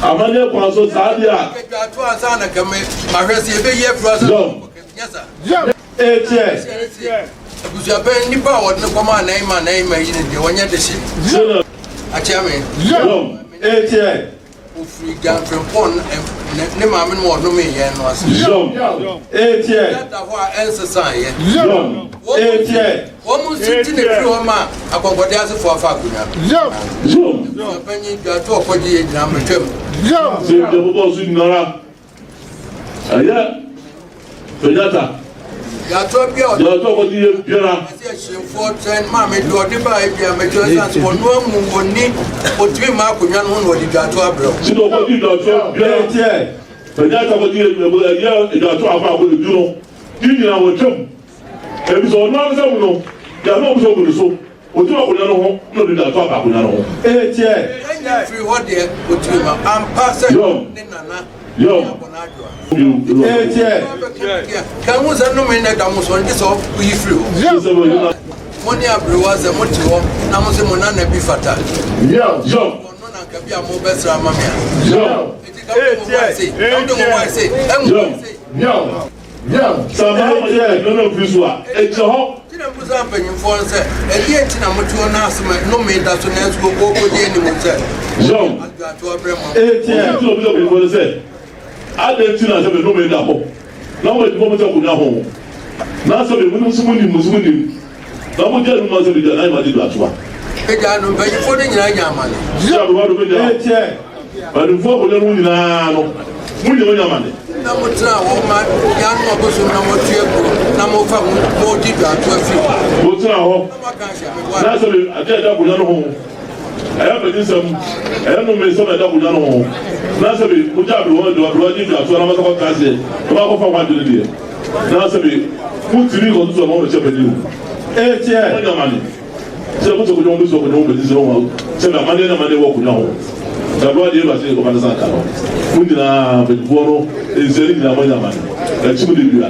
amanneɛ kwan so saa deɛ a. Dwato ansa na kame mahwɛ sɛ yɛbɛyi afiri hɔ ansa na Yaw. nyɛ saa. Yaw. Eeteɛ. Abusuapɛn nipa a wɔde no kɔma anan ma anan ma yi no deɛ wɔnyɛ de hye. Sɛ Akyea me. Yaw. Eeteɛ. Ofiri Gyanfrempɔn ne maame no ɔnomee yɛn no ase. Yaw. Eeteɛ. Da hɔ a ɛnsesaeɛ. Yaw. Eeteɛ. Wɔn nso nti na efiri hɔ ma akɔnkɔde asefoɔ afa akonnwa no. Yaw. Yaw. Abusuapanyin dwato ɔkɔgye yɛ nyinaa mmetwam. Yaw. Sɛ yɛbobɔ so nyinara. Ɛyɛ Kenyatta. Yàtọ̀ bi a ɔde. Yàtọ̀ ɔkɔdi yɛ biara. Ɛsɛ ɛhyɛnfoɔ twɛn maame de ɔde ba ebi a mɛtwa ɛsan sɛ ɔno amu ɔni ɔtumi mma akonnwa no ho na ɔde dwato abrɛ o. Sini ɔkɔdi dwato biara. Kenyatta kɔdi yɛ ɛyɛ dwato akɔ akɔ edu no ne nyinaa wɔtwam ebi sɛ ɔno ankasa mu no yàtọ̀ ɔmo sɛ ɔmo ne so. Otu akonnwa no ho na ɔde dato aba akonnwa no ho. Eeteɛ. Ɛnyɛ mfiri hɔ deɛ ɔtumi ma ampa sɛ ne nana ne abɔ n'adwoa. Eeteɛ. Ka hu sɛ nnome na ɛda mo so gye sɛ woyi firi hɔ. Mo ne aberewa sɛ mote hɔ na mo se mo nana bi fata. Ɔno na nka bi a mobɛsra ama me a. Eti ka mo mo ase, ka mo mo ase, ɛmu ase. Sɛ ama no yɛ nneɛma mfiri so a, ɛgyina hɔ. Nti na mebisa mpanyimfoɔ no sɛ, Ɛdeɛn nti na mote hɔ na asɛm a nnome da so nanso wɔkɔdi anim sɛ adwatoɔ brɛ mo? Nti na mebisa mpanyimfoɔ no sɛ, Adɛn nti na sɛ me nnome da hɔ na moadi fɔ mo sɛ akonnwa ho, na sɛ me mo nso monim mo nso monim, na mogye anom ma sɛ megya na magye dwatoa? Agya no, mpanyimfoɔ no nyinaa nya amane. Sɛ aberewa no bɛnya mpanimfoɔ akonnwa no mu nyinaa no, mo nyinaa monya amane. Na motenaa hɔ ma yɛanom abosom na motua kuro na mofa ho modi dwatoa firi hɔ. Motenaa hɔ na sɛ adeɛ a ɛda akonnwa no ho, ɛyɛ mpanyinsɛm, ɛyɛ nnomesɛm a ɛda akonnwa no ho, na sɛ mogya aberewa de aberewa gye dwatoa na moakɔka aseɛ na moakɔfa ho adwene deɛ, na sɛ motumi kɔtoto ama wɔn kyɛ panyin o. Monya amane. Sɛ mo sɛ akonnwa ho bɛsi akonnwa ho bɛsi sɛ wɔn sɛ na amaneɛ na amaneɛ wɔ akonnwa ho. Na bere a deɛ ɛba sɛ ɔba ne san ka no, mo nyinaa mpanimfoɔ no nsia no nyinaa moanya amane. Akyi mo de dua.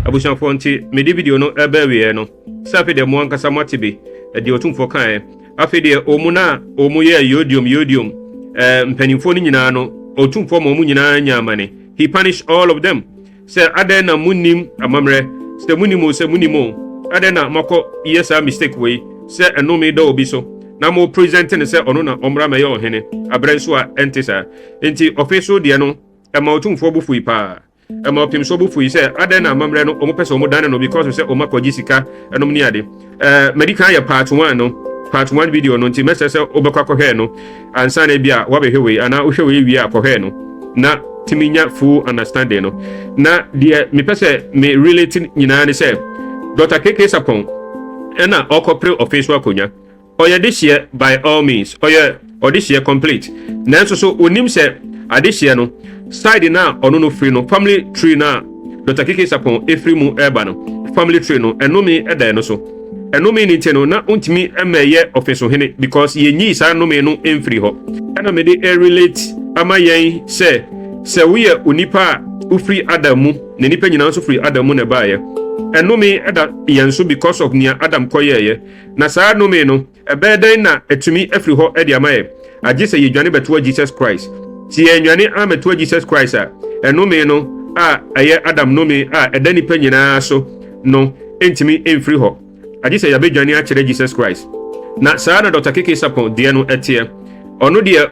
Abusuafoɔ nti mede video no reba awieɛ no, sɛ afei deɛ mo ankasa moate bi, deɛ Otumfoɔ kaeɛ. Afei deɛ wɔn a wɔyɛɛ yodiom yodiom eh, mpanimfoɔ no nyinaa no, Otumfoɔ ma wɔn nyinaa nya amane. He punished all of them. Sɛ adɛn na monnim amammerɛ, sɛ monim o sɛ monim o, adɛn na moakɔ yɛ saa mistake wei sɛ ɛnome da obi so na mo present no sɛ ɔno na ɔmmra mɛyɛ ɔhene, aberɛ nso a ɛnte saa. Enti ɔfe so deɛ no ɛma Otumfoɔ bo fui paa. Ɛma ɔpemsoɔ bo fui sɛ adɛn na amammerɛ no wɔpɛ sɛ wɔdane no because sɛ wɔn akɔgye sika nom ne ade. Eh, madi kan ayɛ part one no, part one video no nti mɛsrɛ sɛ wobɛkɔ akɔhwɛ no ansa na ebi a woabɛhwɛ wei anaa wohwɛ wei wie a kɔhwɛ no na tumi nya full understanding no. Na deɛ mepɛ sɛ me relate nyinaa ne sɛ Dr. KK Sarpong ɛna ɔkɔpere ɔfe so akonnwa. Ɔyɛ dehyeɛ by all means, ɔyɛ ɔdehyeɛ complete. Nanso so onim sɛ adehyeɛ no, side no a ɔno no firi no, family tree no a Doctor KK Sarpong firi mu reba no, family tree no, ɛnome da ɛno so. Ɛnome no nti no, na ontumi mmɛyɛ ɔfesohene because yɛnyii saa nnome no mfirii hɔ. Ɛna mede relate ama yɛn sɛ, sɛ woyɛ onipa a wofiri Adam mu, na nnipa nyinaa nso firi Adam mu na ɛbaeɛ. Ɛnome da yɛn so because of nea Adam kɔyɛeɛ. Na saa nnome no, ɛbɛyɛ dɛn na atumi afiri hɔ de ama yɛn? Agye sɛ yɛdwane bɛtoa Jesus Christ. Sɛ yɛannwane ammɛtoa Jesus Christ a, ɛnome no a ɛyɛ Adam nnome a ɛda nnipa nyinaa so no ntumi mfiri hɔ. Agye sɛ yɛabɛdwane akyerɛ Jesus Christ. Na saa na Dɔkta KK Sarpong deɛ no teɛ. Ɔno deɛ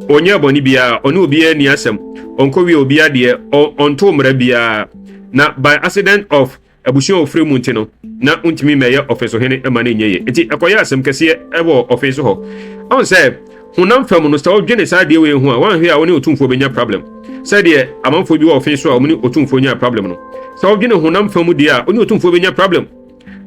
ɔnyɛɛ bɔne biara, ɔne obiara nni asɛm, ɔnkɔwia obi adeɛ, ɔntoo mmara biara. Na by accident of Abusua a ɔfiri mu nti no, na ɔntumi mmɛyɛ ɔfe so hene mma no nyɛ yie. Enti ɛkɔyɛɛ asɛm kɛseɛ wɔ ɔfe so hɔ. Ɔhu sɛ, honam fam no, sɛ wodwene saa adeɛ wei ho a, woanhwɛ a wo ne Otumfoɔ bɛnya problem. Sɛdeɛ amanfoɔ bi wɔ ɔfe so a wɔne Otumfoɔ nyaa problem no. Sɛ wodwene honam fam deɛ a, wo ne Otumfoɔ bɛnya problem.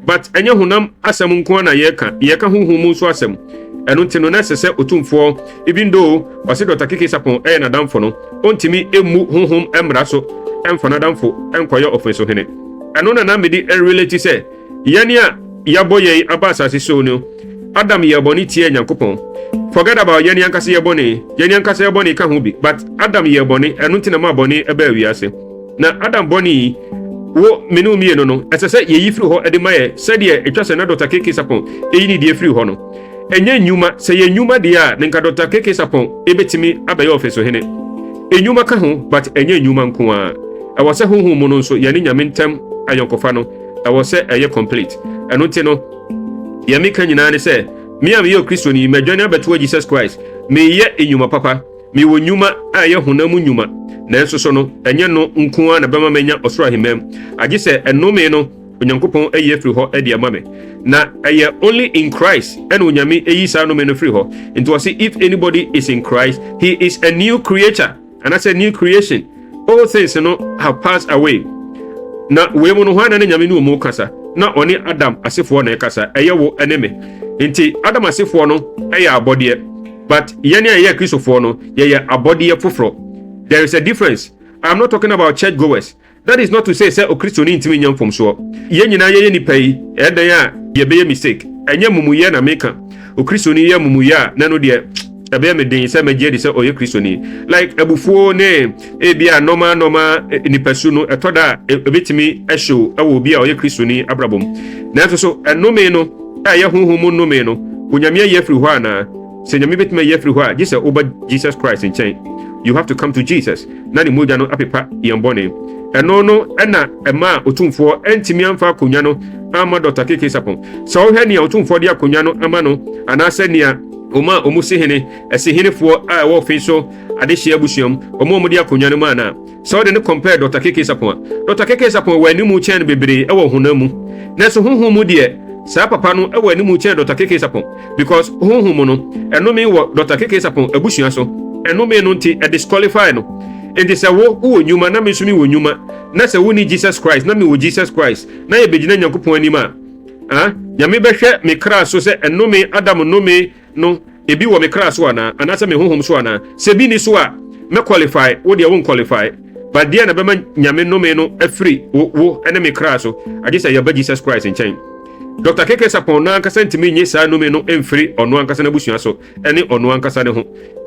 But ɛnyɛ honam asɛm nko ara na yɛreka, yɛreka honhom mu nso asɛm. Ɛno nti no, na ɛsɛ sɛ Otumfoɔ, even though ɔse Dɔkta KK Sarpong yɛ n'adamfo no, ɔntumi mmu honhom mmara so mfa n'adamfo nkɔyɛ ɔfasuo hene. Ɛno na na mede relate sɛ yɛn a yɛabɔ yɛn aba asase so no, Adam yɛɛ bɔne tiaa Nyankopɔn. Forget about yɛn ankasa yɛ bɔne, yɛn ankasa yɛ bɔne ka ho bi, but Adam yɛɛ bɔne, ɛno nti na maa bɔne baa wiase. Na Adam bɔne yi, wo, me ne wo mmienu no, ɛsɛ sɛ yɛyi firi hɔ de ma yɛ sɛdeɛ ɛtwa sɛ na Dɔkta KK Sarpong yi ne deɛ firi hɔ no. Ɛnyɛ nnwuma, sɛ ɛyɛ nnwuma deɛ a, na nka Dɔkta KK Sarpong bɛtumi abɛyɛ ɔfesohene. Nnwuma ka ho, but ɛnyɛ nnwuma nko ara. Ɛwɔ sɛ honhom mu no nso, yɛne Nyame ntam ayɔnkofa no, ɛwɔ sɛ ɛyɛ complete. Ɛno nti no, deɛ meka nyinaa ne sɛ, me a meyɛ Okristoni, madwane abɛtoa Jesus Christ, meyɛ nnwuma papa, Mewɔ nnwuma a ɛyɛ honam mu nnwuma, nanso so no, ɛnyɛ no nko ara na ɛbɛma manya ɔsoro ahemman mu, agye sɛ ɛnome no Onyankopɔn ayi afiri hɔ de ama me. Na ɛyɛ only in Christ ɛna Onyame ayi saa nome no firi hɔ. Nti ɔse if anybody is in Christ, he is a new creature, anaasɛ new creation. Old things no have passed away. Na wei mu no, hwan na ne Nyame ne ɔmu kasa? Na ɔne Adam asefoɔ na ɛkasa, ɛyɛ wo ne me. Nti Adam asefoɔ no ɛyɛ abɔdeɛ. But yɛn a yɛyɛ Kristofoɔ no, yɛyɛ abɔdeɛ foforɔ. There is a difference. I am not talking about church goers. That is not to say sɛ Okristoni ntumi nyɛ mfomsoɔ. Yɛn nyinaa yɛyɛ nipa yi, ɛyɛ dɛn a yɛbɛyɛ mistake. Ɛnyɛ amumuyɛ na meka. Okristoni yɛ amumuyɛ a, na ɛno deɛ ɛbɛyɛ me den sɛ mɛgye adi sɛ ɔyɛ Kristoni. Like abufuo ne ebia normal normal nipasu no, ɛtɔ da a ɛbɛtumi ɛhyew ɛwɔ obi a ɔyɛ Kristoni abrabɔ mu. Nanso so ɛnome no a ɛyɛ honhom mu nnome no, Onyame ayi afiri hɔ anaa? Sɛ Nyame bɛtumi ayi afiri hɔ a, gye sɛ woba Jesus Christ nkyɛn. You have to come to Jesus na ne mogya no apepa yɛn bɔne. Ɛno no na ɛmaa Otumfoɔ antumi amfa akonnwa no amma Dɔkta KK Sarpong. Sɛ wohwɛ nea Otumfoɔ de akonnwa no ama no anaasɛ nea wɔn a wɔn si hene, asihenefoɔ a ɛwɔ ɔfe so adehyeɛ abusua mu, wɔn a wɔde akonnwa no maa no a, Sɛ wode no compare Dɔkta KK Sarpong a, Dɔkta KK Sarpong wɔ animu kyɛn no bebree wɔ honam mu. Nanso honhom mu deɛ, saa papa no wɔ animu kyɛn Dɔkta KK Sarpong because honhom mu no, ɛnome wɔ Dɔkta KK Sarpong abusua so. Ɛnome no nti, ɛdisqualify no. Enti sɛ wo, wowɔ nnwuma na me nso mewɔ nnwuma, na sɛ wonni Jesus Christ na mewɔ Jesus Christ, na yɛbɛgyina Nyankopɔn anim a, ah, Nyame bɛhwɛ me kra so sɛ ɛnome, Adam nnome, no, ebi wɔ me kra so anaa, anaasɛ me honhom so anaa? Sɛ bi nni so a, mɛ qualify, wo deɛ wo nqualify. But deɛn na ɛbɛma Nyame nnome no afiri wo, wo ne me kra so? Agye sɛ yɛba Jesus Christ nkyɛn. Dr. KK Sarpong no ankasa ntumi nye saa nnome no mfiri ɔno ankasa n'abusua so ne ɔno ankasa ne ho.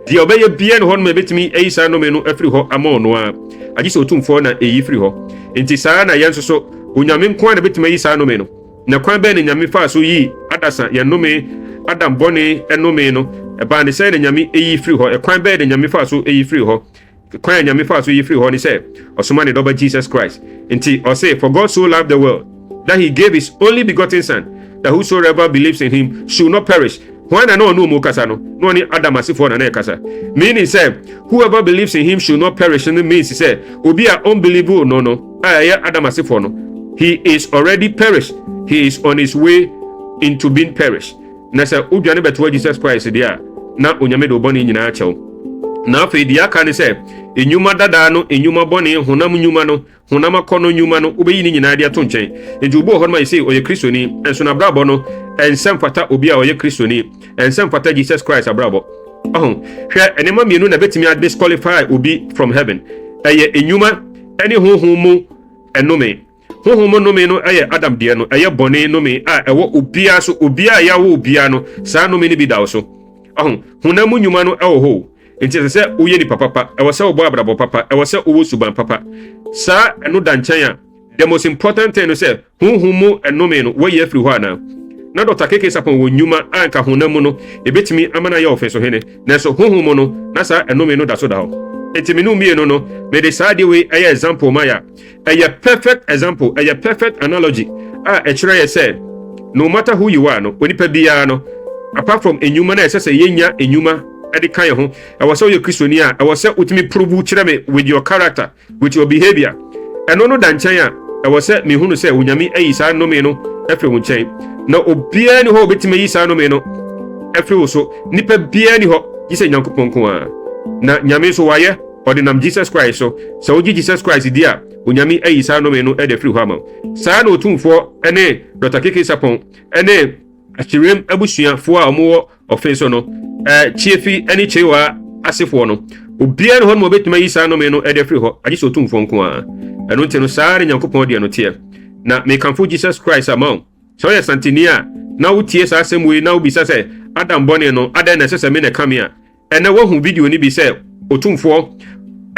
Deɛ ɔbɛyɛ biara ne hɔ nom a ɛbɛtumi ayi saa nnome no afiri hɔ ama ɔno ara, agye sɛ Otumfoɔ na ɛyi firi hɔ. Nti saa na yɛn nso so, Onyame nko ara na ɛbɛtumi ayi saa nnome no. Na kwan bɛn na Nyame faa so yii adasa yɛn nnome, Adam bɔne nnome no? Ɛbaa ne sɛn na Nyame yi firi hɔ? Ɛkwan bɛn na Nyame faa so yi firi hɔ? Kwan a Nyame faa so yi firi hɔ ne sɛ ɔsoma ne dɔba Jesus Christ. Nti ɔse, For God so loved the world, that he gave his only begotten son, that whosoever believes in him should not perish. Hwan na na ɔne ɔmu kasa no? Na ɔne Adam asefoɔ na na ɛkasa. Meaning sɛ, whoever believes in him should not perish no means sɛ, obi a ɔmbelieve no, a ɛyɛ Adam asefoɔ no, he is already perished. He is on his way into being perished. Na sɛ wodwane bɛtoa Jesus Christ deɛ a, na Onyame de wo bɔne nyinaa kyɛw. Na afei deɛ aka ne sɛ, nnwuma dadaa no, nnwuma bɔne, honam nnwuma no, honam akɔnnɔ nnwuma no, wobɛyi ne nyinaa de ato nkyɛn. Enti obi wɔ hɔ nom a yɛsei ɔyɛ Kristoni, nso n'abrabɔ no, ɛnsɛ mfata obi a ɔyɛ Kristoni, ɛnsɛ mfata Jesus Christ abrabɔ. Ɔho, hwɛ, nneɛma mmienu na ɛbɛtumi a disqualify obi from heaven. Ɛyɛ nnwuma ne honhom mu nnome. Honhom mu nnome no yɛ Adam deɛ no, ɛyɛ bɔne nnome a ɛwɔ obiara so, obiara a yɛawo obiara no, saa nnome no bi da wo so. Ɔho, honam mu nnwuma no wɔ hɔ o, nti ɛsɛ sɛ woyɛ nipa papa, ɛwɔ sɛ wobɔ abrabɔ papa, ɛwɔ sɛ wowɔ suban papa. Saa ɛno da nkyɛn a, the most important thing no sɛ, honhom mu nnome no, woayi afiri hɔ anaa? Na Dɔkta KK Sarpong wɔ nnwuma a anka honam mu no, ebetumi ama no ayɛ ɔfesohene, nanso honhom mu no, na saa nnome no da so da hɔ. Enti me ne wo mmienu no, mede saa adeɛ wei yɛ example ma yɛ a, ɛyɛ perfect example, ɛyɛ perfect analogy a ɛkyerɛ yɛ sɛ no matter who you are no, onipa biara no, apart from nnwuma no a ɛsɛ sɛ yɛnya nnwuma de ka yɛn ho, ɛwɔ sɛ woyɛ Kristoni a, ɛwɔ sɛ wotumi prove kyerɛ me with your character, with your behavior. Ɛno no da nkyɛn a, ɛwɔ sɛ mehunu sɛ Onyame ayi saa nnome no afiri wo nkyɛn. Na obiara ni hɔ a obetumi ayi saa nnome no afiri wo so. Nipa biara ni hɔ, gye sɛ Nyankopɔn nko ara. Na Nyame nso wayɛ, ɔde nam Jesus Christ so. Sɛ wogye Jesus Christ di a, Onyame ayi saa nnome no de afiri hɔ ama wo. Saa na Otumfoɔ ne Dɔkta KK Sarpong ne Akyerem abusuafoɔ a wɔwɔ ɔfe so no, Kyefi ne Kyewa asefoɔ no, obiara ne hɔ no ma ɔbɛtumi ayi saa nnome no de afiri hɔ, agye sɛ Otumfoɔ nko ara. Ɛno nti no, saa ne Nyankopɔn deɛ no teɛ. Na mekamfo Jesus Christ ama wo. Sɛ woyɛ Santini a, na wotie saa asɛm wei na wobisa sɛ, Adam bɔne no, adɛn na ɛsɛ sɛ me na ɛka me a? Ɛnnɛ woahu video no bi sɛ Otumfoɔ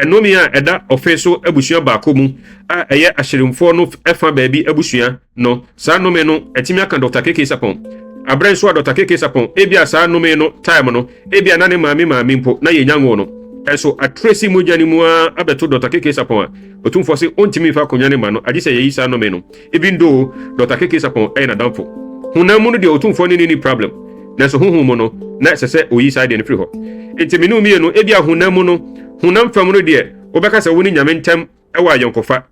nnome a ɛda ɔfe so abusua baako mu a ɛyɛ Ahyeremfoɔ no fa baabi abusua no, saa nnome no atumi aka Dɔkta KK Sarpong. Aberɛ nso a Dɔkta KK Sarpong, ebia saa nnome no time no, ebia na ne maame maame mpo na yɛnnya nwoo no, nso atresi mogya no mu ara abɛto Dɔkta KK Sarpong a, Otumfoɔ se ɔntumi mfa akonnwa no mma no agye sɛ yɛyi saa nnome no. Even though Doctor KK Sarpong yɛ n'adamfo. Honam mu no deɛ Otumfoɔ ne no nni problem, nanso honhom mu no, na ɛsɛ sɛ oyi saa deɛ no firi hɔ. Enti me ne wo mmienu, ebia honam mu no, honam fam no deɛ, wobɛka sɛ wo ne Nyame ntam wɔ ayɔnkofa,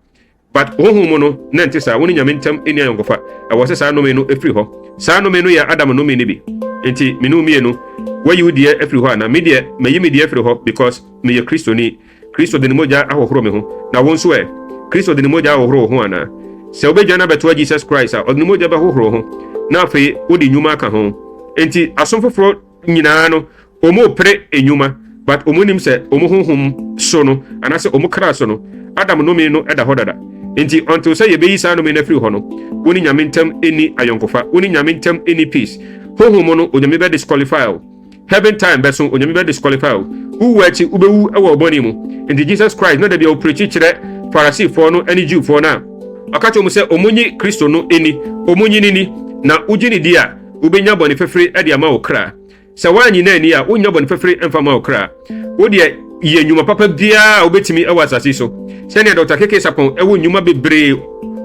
but honhom mu no, na ɛnte saa, wo ne Nyame ntam nni ayɔnkofa. Ɛwɔ sɛ saa nnome no firi hɔ. Saa nnome no yɛ Adam nnome no bi. Enti me ne wo mmienu, woayi wo deɛ afiri hɔ anaa? Me deɛ, mayi me deɛ afiri hɔ because meyɛ Kristoni. Kristo de ne mogya ahohoro me ho, na wo nso ɛ? Kristo de ne mogya ahohoro wo ho anaa? Sɛ wobɛdwane abɛtoa Jesus Christ a, ɔde ne mogya bɛhohoro wo ho, na afei wode nnwuma aka ho. Enti asom foforɔ nyinaa no, wɔrepere nnwuma, but wɔnnim sɛ wɔn honhom so no, anaasɛ wɔn kra so no, Adam nnome no da hɔ dada. Enti until sɛ yɛbɛyi saa nnome no afiri hɔ no, wo ne Nyame ntam nni ayɔnkofa, wo ne Nyame ntam nni peace. Honhom mu no, Onyame bɛ disqualify wo. Heaven time bɛso, Onyame bɛ disqualify wo. Wo wu akyi, wobɛwu wɔ wo bɔne mu. Nti Jesus Christ na da bia ɔpreachi kyerɛ Phariseefoɔ no ne Jewfoɔ no a, ɔka kyerɛ wɔn sɛ wɔn nyi Kristo no nni, wɔn nyi no nni, na wogye no di a, wobɛnya bɔne fafire de ama wo kra. Sɛ woannye no anni a, wonnya bɔne fafire mfa mma wo kra. Wo deɛ, yɛ nnwuma papa biara a wobɛtumi wɔ asase yi so. Sɛnea Dɔkta KK Sarpong wɔ nnwuma bebree,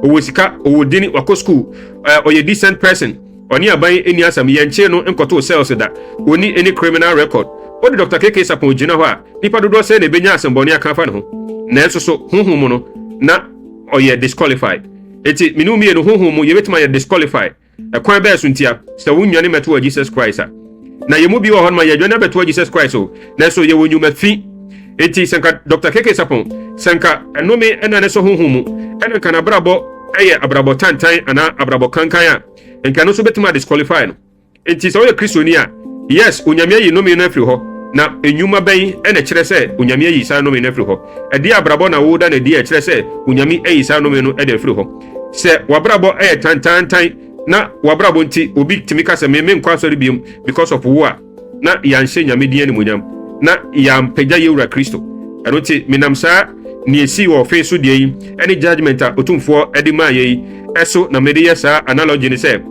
ɔwɔ sika, ɔwɔ dini, wakɔ sukuu, ɔyɛ decent person, Ɔne aban nni asɛm, yɛnkyee no nkɔtoo cells da, onni any criminal record. Wode Dɔkta KK Sarpong gyina hɔ a, nnipa dodoɔ sɛn na ɛbɛnya asɛmbɔne aka afa ne ho? Nanso so honhom mu no, na ɔyɛ disqualified? Enti me ne wo mmienu, honhom mu, yɛbɛtumi ayɛ disqualified. Ɛkwan bɛɛ so ntia? Sɛ wonnwane mmɛtoa Jesus Christ a. Na yɛn mu bi wɔ hɔ nom a, yɛadwane abɛtoa Jesus Christ o, nanso yɛwɔ nnwuma fi. Enti sɛ nka Dɔkta KK Sarpong, sɛ nka ɛnome ɛna ne sɔ honhom mu, ɛna nka n'abrabɔ yɛ abrabɔ tantan anaa abrabɔ kankan a, nka ɛno nso bɛtumi a disqualify no. Enti sɛ woyɛ Kristoni a, yes, Onyame ayi nnome no afiri hɔ, na nnwuma bɛn na ɛkyerɛ sɛ Onyame ayi saa nnome no afiri hɔ? Ɛdeɛ abrabɔ na woda no adi a ɛkyerɛ sɛ Onyame ayi saa nnome no de afiri hɔ? Sɛ w'abrabɔ yɛ tantaantan, na w'abrabɔ nti obi tumi ka sɛ me menkɔ asɔre biom because of wo a, na yɛanhyɛ Nyame din animuonyam, na yɛampagya yɛn Wura Kristo. Ɛno nti menam saa nea esii wɔ ɔfe so deɛ yi ne judgement a Otumfoɔ de maa yɛ yi so na mede yɛ saa analogy no sɛ,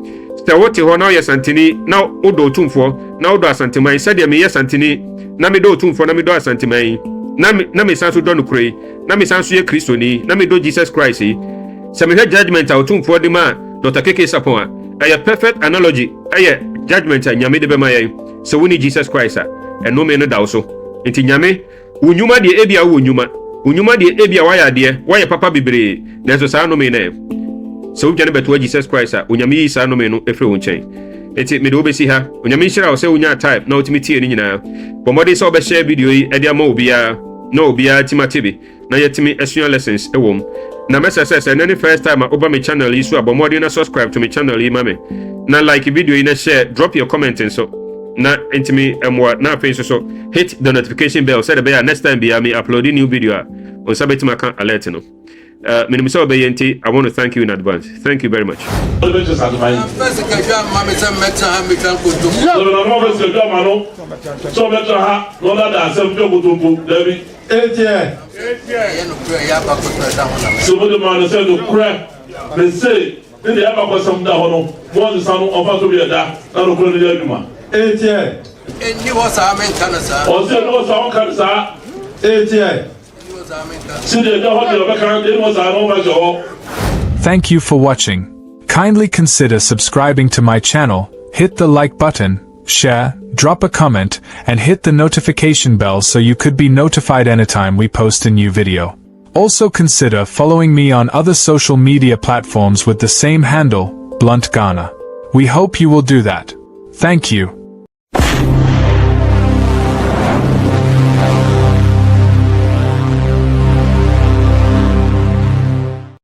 sɛ wote hɔ na woyɛ Santeni na wodɔ Otumfoɔ na wodɔ Asanteman sɛdeɛ meyɛ Santeni na medɔ Otumfoɔ na medɔ Asanteman yi na me na mesan so dɔ nokorɛ yi na mesan so yɛ Kristoni na medɔ Jesus Christ yi, sɛ mehwɛ judgement a Otumfoɔ de maa Dɔkta KK Sarpong a, ɛyɛ perfect analogy, ɛyɛ judgement a Nyame de bɛma yɛn. Sɛ wonni Jesus Christ a, ɛnome no da wo so. Nti Nyame, wo nnwuma deɛ ebia wowɔ nnwuma, wo nnwuma deɛ ebia woayɛ adeɛ, woayɛ papa bebree, nanso saa nnome no ɛ? Sɛ wodwane bɛtoa Jesus Christ a, Onyame yi saa nnome no firi wo nkyɛn. Nti mede wo bɛsi ha. Onyame nhyira wo sɛ wonyaa time na wotumi tiee ne nyinaa. Bɔ mmɔden sɛ wobɛ share video yi de ama obiara na obiara atumi ate bi na yɛatumi asua lessons wɔ mu. Na mɛsrɛ sɛ sɛ ɛnɛ ne first time a woba me channel yi so a bɔ mmɔden na subscribe to me channel yi ma me na like video yi na share, drop your comment nso na ntumi mmoa na afei nso so hit the notification bell sɛdeɛ ɛbɛyɛ a next time biara me upload new video a wo nsa bɛtumi aka alert no. Uh, menim sɛ wobɛyɛ nti I want to thank you in advance. Thank you very much. Amfa sikadwa amma me sɛ mmɛtena ha mmetwa nkontompo. Sɛ na ɔno ɔbɛ sikadwa ama no sɛ ɔbɛtena ha na ɔdada asɛm dwa nkontompo dabi. Ɛteɛ. Ɛyɛ nokorɛ, ɛyɛ abakɔsɛm a ɛda hɔ na meka. Sɛ mode maa no sɛ nokorɛ, mese, ne deɛ abakɔsɛm da hɔ no, moansesa no, ɔmfa nto bia da, na nokorɛ no nyɛ adwuma. Ɛteɛ. Ɛnni hɔ saa, menka no saa. Ɔse ɛnni hɔ saa, ɔnka no saa. Ɛteɛ. Thank you for watching. Kindly consider subscribing to my channel, hit the like button, share, drop a comment, and hit the notification bell so you could be notified anytime we post a new video. Also consider following me on other social media platforms with the same handle, Blunt Ghana. We hope you will do that. Thank you.